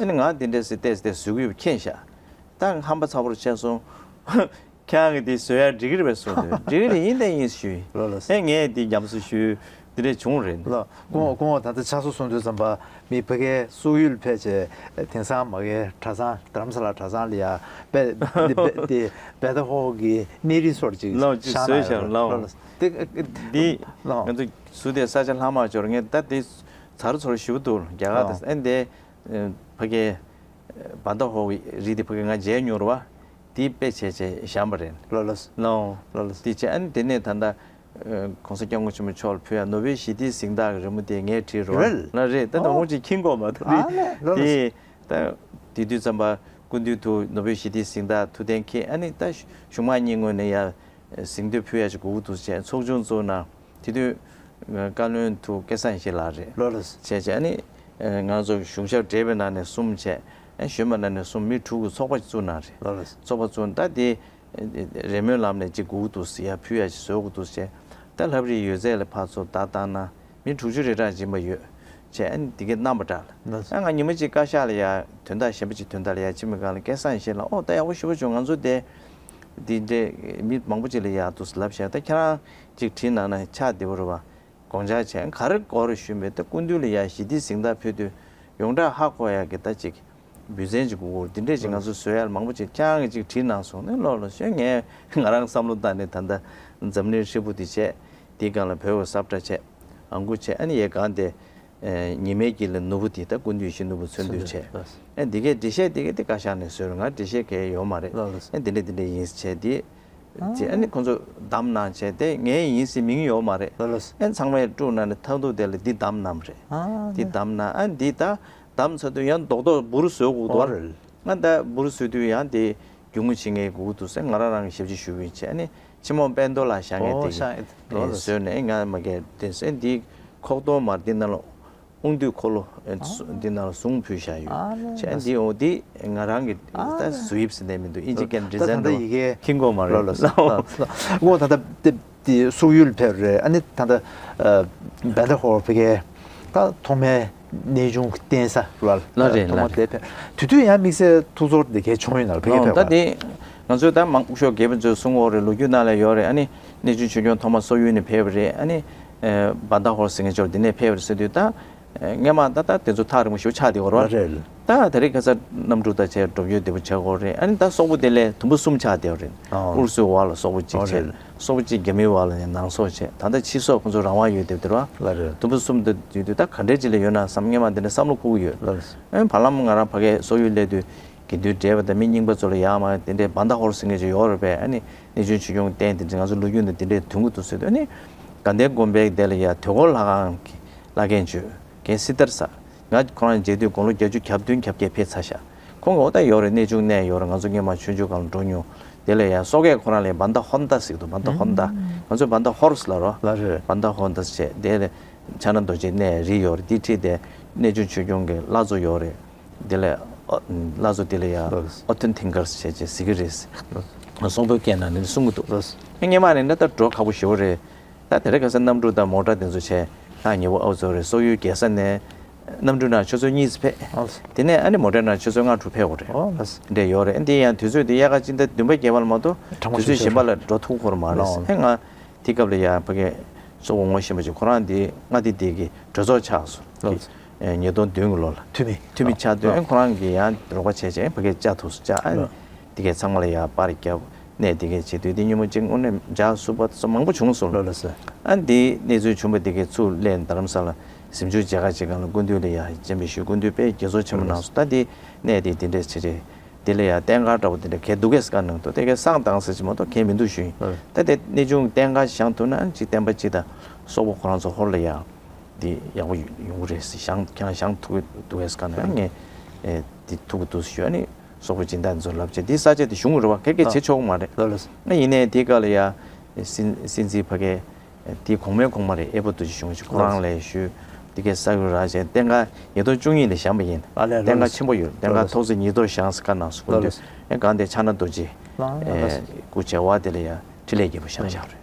ཨ་ནི་ང་དེ་འདྲ་ཟེར་བལྟས་བལྟས་བཟོ་གི་ཡོད་པ་མཁྱེན་ཤག། ད་ཧམ་པ་ཚ་པོ་རུ་ཆགས་སོང་། ཁྱེད་རང་གིས་འདི་བཟོ་ཡ་འགྲིག་གི་རེད་པས་གསུངས་དུས། འགྲིག་གི་རེད། ཡིན་དང་ཡིན་ཞུས། ལགས་ལགས། ཨེ་ངས་འདི་ཉམས་གསོ་ཞུས། འདི་འདྲ་བྱུང་རེད། ལགས། སྐུ་ངོ་། སྐུ་ངོ་ད་ལྟ་ཕྱག་བཟོ་གསུང་དུས་ཙམ་པ། མི་ཕ་གིའི་སུག་ཡུལ་ཕེབས་བྱས། དེང་སང་མ་གིའི་གྲྭ་ཚང་རྡ་རམ་ས་ལ་གྲྭ་ཚང་ལ་ཡ་དཔེ་འདི་དཔེ་འདི་བེ་ཏ་ཧོ་གི་གནས་རི་སོར་ཅིག་ལགས་ཅིག་བཞེངས་བཟོས་གནང་ཤག། ཡོད་རེད། ལགས། ལགས་ལགས། དེ་འདི་ལགས་ང་ཚོ་ཟུར་དེ་ས་ཆ་ལྷག་མ་འབྱོར། ངས་ད་དེ་ཚར་ཚོར་ཞུ་འདུག། རྒྱ་གར་དེ། ལགས། ཨེ་འདི་ཕ་གིའི་བེ་ཏ་ཧོ་གི་རི་དེ་ཕ་གི་ང་མཇལ་མྱོང་རེད་བ། དེའི་དཔེ་བྱས་བྱས་བཞེངས་པ་རེད། ལགས་ལགས། ལགས། ལགས་ལགས། དེ་བྱས། ཨ་ནི་དེ་ནས་ད་ལྟ་ཨ་༸གོང་ས་༸སྐྱབས་མགོན་ཆེན་པོ་མཆོག་ལ་ཕུལ་ཡ་ནོ་བྷེལ་ཞི་བདེའི་གཟེངས་རྟགས་ཀྱི་རི་མོ་དེ་ངས་བྲིས་རོགས། རེད། ལགས་རེད། ད་ཨོ། དང་པོ་ཅིག་མཁྱེན་གོ་མ་ཐུབ། ཨ་ལས། ལགས་ལགས། དེ་ད་དེ་དུས་ཙམ་པ་སྐུ་མདུན་དུ་ནོ་བྷེལ་ཞི་བདེའི་གཟེངས་རྟགས་ཐུགས་གཏན་འཁེལ། ཨ་ནི་ད་གཞུང་མང་གཉིས་ངོས་ནས་ཡ་གཟེངས་བསྟོད་ཕུལ་ཡ་ཅིག་དགོས་ཀྱི་འདུག་ཟེར་ཚོགས་ཆུང་བཙུགས་གནང་། དེ་དུས་ བཀའ་བློན་ཐུབ་སྐལ་བཟང་ཡེ་ཤེས་ལགས་རེད། ལགས་ལགས། བྱས་བྱས་ཨ་ནི་ང་ཚོ་གཞུང་ཞབས་བགྲེས་པའི་ནང་ནས་གསུམ་བྱས། ཨ་གཞོན་པ་ནང་ནས་གསུམ། མི་དྲུག་གི་ཚོགས་པ་བཙུགས་གནང་རེད། ལགས་ལགས། ཚོགས་པ་བཙུགས། ད་དེ་རེས་མོས་ལམ་ནས་ཅིག་སྒུག་འདུག་ཟེར། ཡར་ཕུལ་ཡ་ཅིག་བཟོ་དགོས་འདུག་ཟེར། ད་ལྷ་རིས་ཡོད་ཚད་ལ་ཕར་ཚུར་བརྡ་བཏང་ན་མི་དྲུག་ཅུ་རེ་གྲངས་ཅིག་ཡིན་པ་ཡོད་བྱས། ཨ་ནི་དེ་གའི་རྣམ་པ་འདྲ་ལ། ལགས་སོ། ཨ་ང་ཉི་མ་གཅིག་བཀའ་ཤག་ལ་ཡར་དོན་དག་གཞན་པ་ཅིག་དོན་དག་ལ་ཡར་ཕྱིན་པའི་སྒང་ལ་སྐལ་བཟང་ཡེ་ཤེས་ལགས། ཨོ་ད་ཡག་པོ་ཞེ་པོ་བྱུང་། ང་ཚོ་དེ་འདི་འདྲའི་མི་མང་པོ་ཅིག་ལ་ཡར་འདུག་ལབ་བཞག། ད་ཁྱེད་རང་ཅིག་བྲིས་གནང་ན་ཆགས་བདེ་པོ་རེད་པ། དགོངས་འཆར་བྱས། ག་རེ་དགོས་རེད་ཞུས་པས། ད་སྐུ་མདུན་ལ་ཡར་ཞི་བདེ་གཟེངས་རྟགས་ཕུལ་དུས་ཡོངས་གྲགས་ཧ་གོ་ཡག་གི་ད་ཅིག་འབུལ་ཚན་ཅིག་དགོས་ཀྱི་རེད། འདི་འདྲས་ཅིག་ང་ཚོ་བཟོ་ཡག་ལ་མང་པོ་ཅིག་ཁྱེད་རང་གིས་ཅིག་བྲིས་གནང་སོང་ནས། ལོ་ལོ་ཞོན། ངས་ང་རང་བསམ་བློ་བཏང་ནས་ད་ལྟ་འཛམ་གླིང་ཧྲིལ་པོ་འདི་བྱས། འདིའི་སྒང་ལ་བོད་ཀྱི་སབ་ཊ་བྱས། ཨང་ཀུ་བྱས། ཨ་ནི་ཡའི་སྒང་དེ་ཉི་མའི་དཀྱིལ་ལ་ནོར་བུ་དེ། ད་སྐུ་མདུན་ཡིད་བཞིན་ནོར་བུ་མཚོན་དུས་བྱས། ལགས་སོ། ཨ་འདི་གའི་འགྲེལ་བཤད་འདི་གའི་དེ་བཀའ་ཤག་ནས་བཟོས་རེད། ང་འགྲེལ་བཤད་གང་ཡང་ཡོད་མ་རེད། ལགས་ལགས། ཨ་འདི་འདྲས་འདི་འདྲས་ཡིན་བྱས། དེ་ཅེས་ཨ་ནི་ཁོང་ཚོ་བདམས་གནང་བྱས། དེ་ངའི་ཡིན་ཟེར་མིང་ཡོད་མ་རེད། ལགས་ལགས། ཨ་ཚང་མས་དཀྲུགས་གནང་ནས་མཐར་ཐུག་དེ་ལ་འདི་བདམས་གནང་བ་རེད། ཨ་འདི་ནི་བདམས་གནང་། ཨ་འདི་ད་བདམས་ཚར་དུས་ཡང་རྡོག་རྡོག་འབུར་བཟོས་དགོས་འདུག་པ། ཨོ་རེད། ང་ད་འབུར་བཟོས་དུས་ཡང་དེ་རྒྱུས་མངའ་བྱེད་མཁན་དགོས་ཀྱི་འདུག་ཟེར། ང་རང་རང་གི་ཞབས་ཕྱི་ཞུ་གི་ཡིན་བྱས། ཨ་ནི་ཆེན་མོ་དཔལ་རྡོར་ལགས་བཞག་མཁན། ཨོ་དེ་བཞག་མཁན་དེ་ལོ་ལ་བཟོས་ནས་ང་མ་གས་དེ་ཟེར། འདི་ཁོག་སྟོང་མར་འདི་ནང་ལ་དབང་འདུས་འཁོར་ལོ་འདི་ནང་ལ་གཟུངས་ཕུལ་བཞག་ཡོད་ཨ་ནི་བྱས། འདི་འོ་འདི་ང་རང་གི་ཨ་ད་བཟོ་དབྱིབས་ཟེར་ནས་མི་འདུག་ཨིན་ཇི་སྐད་ད་ད་ལྟ་design་ཡི་གེ་མཁྱེན་གྱི་ཡོད་མ་རེད། ལོ་ལ་ལོ་ལ་ལོ། ད་ལྟ་དེ་དེ་སོག་ཡུལ་ཕེབས་རེད། ཨ་ནི་ད་ལྟ་བན་ད་ཧོར་ཕ་གིར་ད་ཐོག་མའི་གནས་ཆུང་བསྟེན་ས་ལ་ལ་རེད། ཐོག་མ་ལ་དེ་རེད། ཕེབས་དུས་དུས་ཡང་དམིགས་བསལ་ཐུགས་ཚོར་དེ་གས་བྱུང་ཡོད་ན། ཕ་གིར་ཨོ་ཕེབས་ད་པ་དེ་ང་ཚོས་ད་མང་ཤོས་རྒན་པ་ཚོས་གསུང་གི་ཡོད་རེད། ལོ་རྒྱུས་ནང་ལ་ཡོད་རེད། ཨ་ནི་གནས་ཆུང་ཆོས་སྐྱོང་ཐོག་མ་སོག་ཡུལ་ནས་ཕེབས་པ་རེད། ཨ་ནི་བན་ད་ཧོར་ཟེར་མཁན་ཅིག་ཡོད་རེད། འདི་ནས་ཕེབས་པ་རེད་ཟེར་དུས་ད། སྔས་མ་ད་ལྟ་དེ་ཚོ་ཐག་རིང་པོ་ཞེ་པོ་ཆགས་བསྡད་ཡོད་རེད། རེད། ད་དེ་རིང་ཁ་སང་གནམ་གྲུ་དང་བཅས་འགྲོ་སྐྱོད་བདེ་པོ་བྱེད་ཀྱི་ཡོད་རེད། ཨ་ནི་ད་སོག་པོ་དེ་ལས་དུམ་བུ་གསུམ་ཆགས་བསྡད་ཡོད་རེད། ཨོ། ཨུ་རུ་སུའི་འོག་ལ་སོག་པོ་གཅིག་ཨོ་བྱས། རེད། སོག་པོ་གཅིག་རྒྱ་མིའི་འོག་ལ་ནས་ནང་སོག་བྱས། ད་ལྟ་ཕྱི་སོག་ཁོ་ཚོ་རང་དབང་ཡོད་བསྡད་པ་རེད་པ། ལགས་རེད། དུམ་བུ་གསུམ་དེ་དུས་དུས་ད་ག་འདྲས་ཅིག་ལ་ཡོད་ན་བསམ། སྔས་མ་དེ་འདྲ་བསམ་བློ་འཁོར་གྱི་ཡོད། ལགས་རེད། ཨ་ནི་བར་ལམ་ང་རང་ཕ་གིར་སོག་ཡུལ་སླེབས་དུས་དགེ་འདུན་བགྲེས་པ་དང་མི་རྙིང་པ་ཚོ་ལ་ཡར་མར་དེ་འདྲའི་བན་ད་ཧོར་ཟེར་མཁན་ཅིག་ཡོད་རེད་པས། ཨ་ནི་གནས་ཆུང་ཆོས་སྐྱོང་བསྟེན། དེ་འདྲ་ང་ཚོ་ལོ་རྒྱུས་ནང་དེ་འདྲའི་དོན་གྱི་འདུག་ཟེར་དུས། ཨ་ནི་དགའ་ལྡན་དགོན་པའི་དེ་ལ་ཡར་དོལ་ཁོར་ལྷ་ཁང་གི་བླ་རྒན་ཅིག་ཡོད། རྒན་སི་ཏར་ཟེར། ང་ཁོ་རང་མཇལ་དུས་དགུང་ལོ་བརྒྱད་ཅུ་གྱ་བདུན་གྱ་བརྒྱད་ཕེབས་ཚར་ཤག་ཁོང་གིས་འོ་ད་ཡོད་རེད། གནས་ཆུང་གནས་ཡོད་རེད། ང་ཚོ་སྔས་མ་ཆུང་ཆུང་སྒང་ལ་འགྲོ་མྱོང་། དེ་ལ་ཡང་སོག་སྐད་ཁོ་རང་ལ་བན་ད་ཧོན་ད་ཟེར་གྱི་འདུག་བན་ད་ཧོན་ད། ང་ཚོ་བན་ད་ཧོར་ཟེར་ལབ་རེད་པ། ལགས་རེད། བན་ད་ཧོན་ད་ཟེར་བྱས། དེ་ལ་ཕྱག་ན་རྡོ་རྗེ་གནས་རི་ཡོད་རེད། དེ་འཁྲིས་དེ་གནས་ཆུང་ཆོས་སྐྱོང་གི་བླ་མཚོ་ཡོད་རེད། དེ་ལ་ཨོ་བླ་མཚོ་དེ་ལ་ཡང་ལགས། ཨོ་ཐོན་ཐིང་ཀར་ཟེར་བྱས་ཟེར་གྱི་རེད། ལགས། སོག་པོའི་སྐད་ནང་ནས་གསུང་གི་འདུག་ལགས། སྔས་མ་ནས་ན་ད་འགྲོ་ཁག་པོ་ཞེ་པོ་རེད། ད་དེ་རིང་ཁ་སང་གནམ་གྲུ་དང་མོ་ཊ་དེ་ཚོ་བྱས། ད་ཉེ་པོ་ཨའུ་ཚོ་རེད། སོག་ཡུལ་རྒྱལ་ས་ནས་གནམ་གྲུ་ནང་ཆུ་ཚོད་གཉིས་ཙམ་ཕེབས། ཨ། དེ་ནས་ཨ་ནི་མོ་ཊ་ནང་ཆུ་ཚོད་ལྔ་དྲུག་ཕེབས་དགོས་རེད། ཨོ་ལགས། འདྲ་ཡོད་རེད། འདི་ཡང་དུས་ཚོད་དེ་དབྱར་ཁ་སྤྱི་ཟླ་བདུན་པ་བརྒྱད་པ་ལ་མ་གཏོགས་གྲང་མོ་དུས་ཚོད་ཞིག་གཞན་པ་ལ་འགྲོ་ཐུབ་ཀྱི་ཡོད་མ་རེད། ལགས། ཧེ་ང་དེ་སྐབས་ལ་ཡང་ཕ་གིའི་གཙོ་བོ་ངོ་ཤེས་པ་ཅིག་ཁོ་རང་དེ་མངའ་སྡེ་དེ་གི་གྲོས་ཚོགས་ཆགས་སོང་། ལགས། ཨེ་ཉིས་སྟོང་བདུན་གྱི་ལོ་ལ་འཐུས་མི། འཐུས་མི་ཆགས་དུས། ཨ། ཨེ་ཁོ་རང་གིས་ཡང་རོགས་པ་བྱས་བྱས་ཕ་གིར་བཅར་ཐུབ་སོང་། བཅར། ཨ། ལགས། དེ་གས་ཚང་མ་ལ་ཡར་པར་བརྒྱབ། གནས་དེ་གས་བྱེད་དུས་དེ་ཉིན་མོ་གཅིག་དངོས་གནས་འཇགས་ཚུགས་པ་སོགས་མང་པོ་བྱུང་སོང་། ལགས་ལགས་སོ། ཨ་འདི་གནས་ཚུལ་བྱུང་བ་དེ་གས་ཚུར་སླེབས་རྡ་རམ་ས་ལ་གཟིམ་ཆུང་མཇལ་ཁ་བྱེད་སྒང་ལ་སྐུ་མདུན་ལ་ཡར་སྤྱན་འབུལ་ཞུས། སྐུ་མདུན་དཔེ་དགྱེས་ཚོར་ཆེན་པོ་གནང་སོང་། ད་དེ་གནས་དེ་དེ་འདྲས་བྱེད་རེད། དེ་ལ་ཡང་རྟེན་ཁང་འདྲ་པོ་དེ་འདྲ་གས་འདུག་གས་ཟེར་ག་གནང་འདུག་དེ་གས་བསང་བཏང་ས་ཅིག་མ་གཏོགས་གས་མི་འདུག་ཞུས་ཡིན། ལགས། ད་དེ་གནས་ཆུང་རྟེན་ཁང་ཞིག་བཞེངས་ཐུབ་ན་ཅིག་བསྟན་པ་སྤྱི་དང་སོག་པོ་ཁོ་རང་ཚོ་ཧོར་ལ་ཡང་འདི་ཡག་པོ་ཡོང་གི་རེད་ཟེར། བཞེངས་ཁྱེད་རང་བཞེངས་ཐུབ་ཀྱི་འདུག་གས་ཟེར་ག་ནས་ངས་ཨེ་འདི་ཐུབ་ཀྱི་འདུག་ཞུས། ཨ་ནི་སོག་པོ་སྦྱིན་བདག་ཚོ་ལབ་བྱས། འདི་ས་ཆ་དེ་གཞུང་གི་རེད་པ། ག་གས་བྱེད་ཆོག་གི་མ་རེད། ལགས་ལགས། ཨ་ཡིན་ནའི་དེའི་སྐབས་ལ་ཡ་སྲིད་སྲིད་འཛིན་ཕ་གི་དེའི་གོང་མའི་གོང་མ་རེད། ཨེ་པོ་རྡོ་རྗེ་གཞུང་ཞིག་ཁོ་རང་ལགས་ལ་ཞུས། དེ་གས་ས་ཡུལ་རག་བྱས་རྟེན་ཁང་ཉིས་སྟོང་བཅུ་གཉིས་ལ་བཞེངས་པ་ཡིན། ཨ་ལས་ལས། རྟེན་ཁང་ཆེན་པོ་ཡོད། རྟེན་ཁང་ཐོག་བརྩེགས་ཉིས་སྟོང་བཞེངས་ཟེར་ག་གནང་སོང་། སྐུ་མདུན། ལགས་ལགས། ཨེ་སྒང་དེ་ཕྱག་ན་རྡོ་རྗེ་ལགས་ལགས། ཨེ་སྐུ་བྱེ་བ་དེ་ལ་ཡ་འཕྲིན་ལས་རྒྱས་པོ་བཞེངས་བཞག་རེད།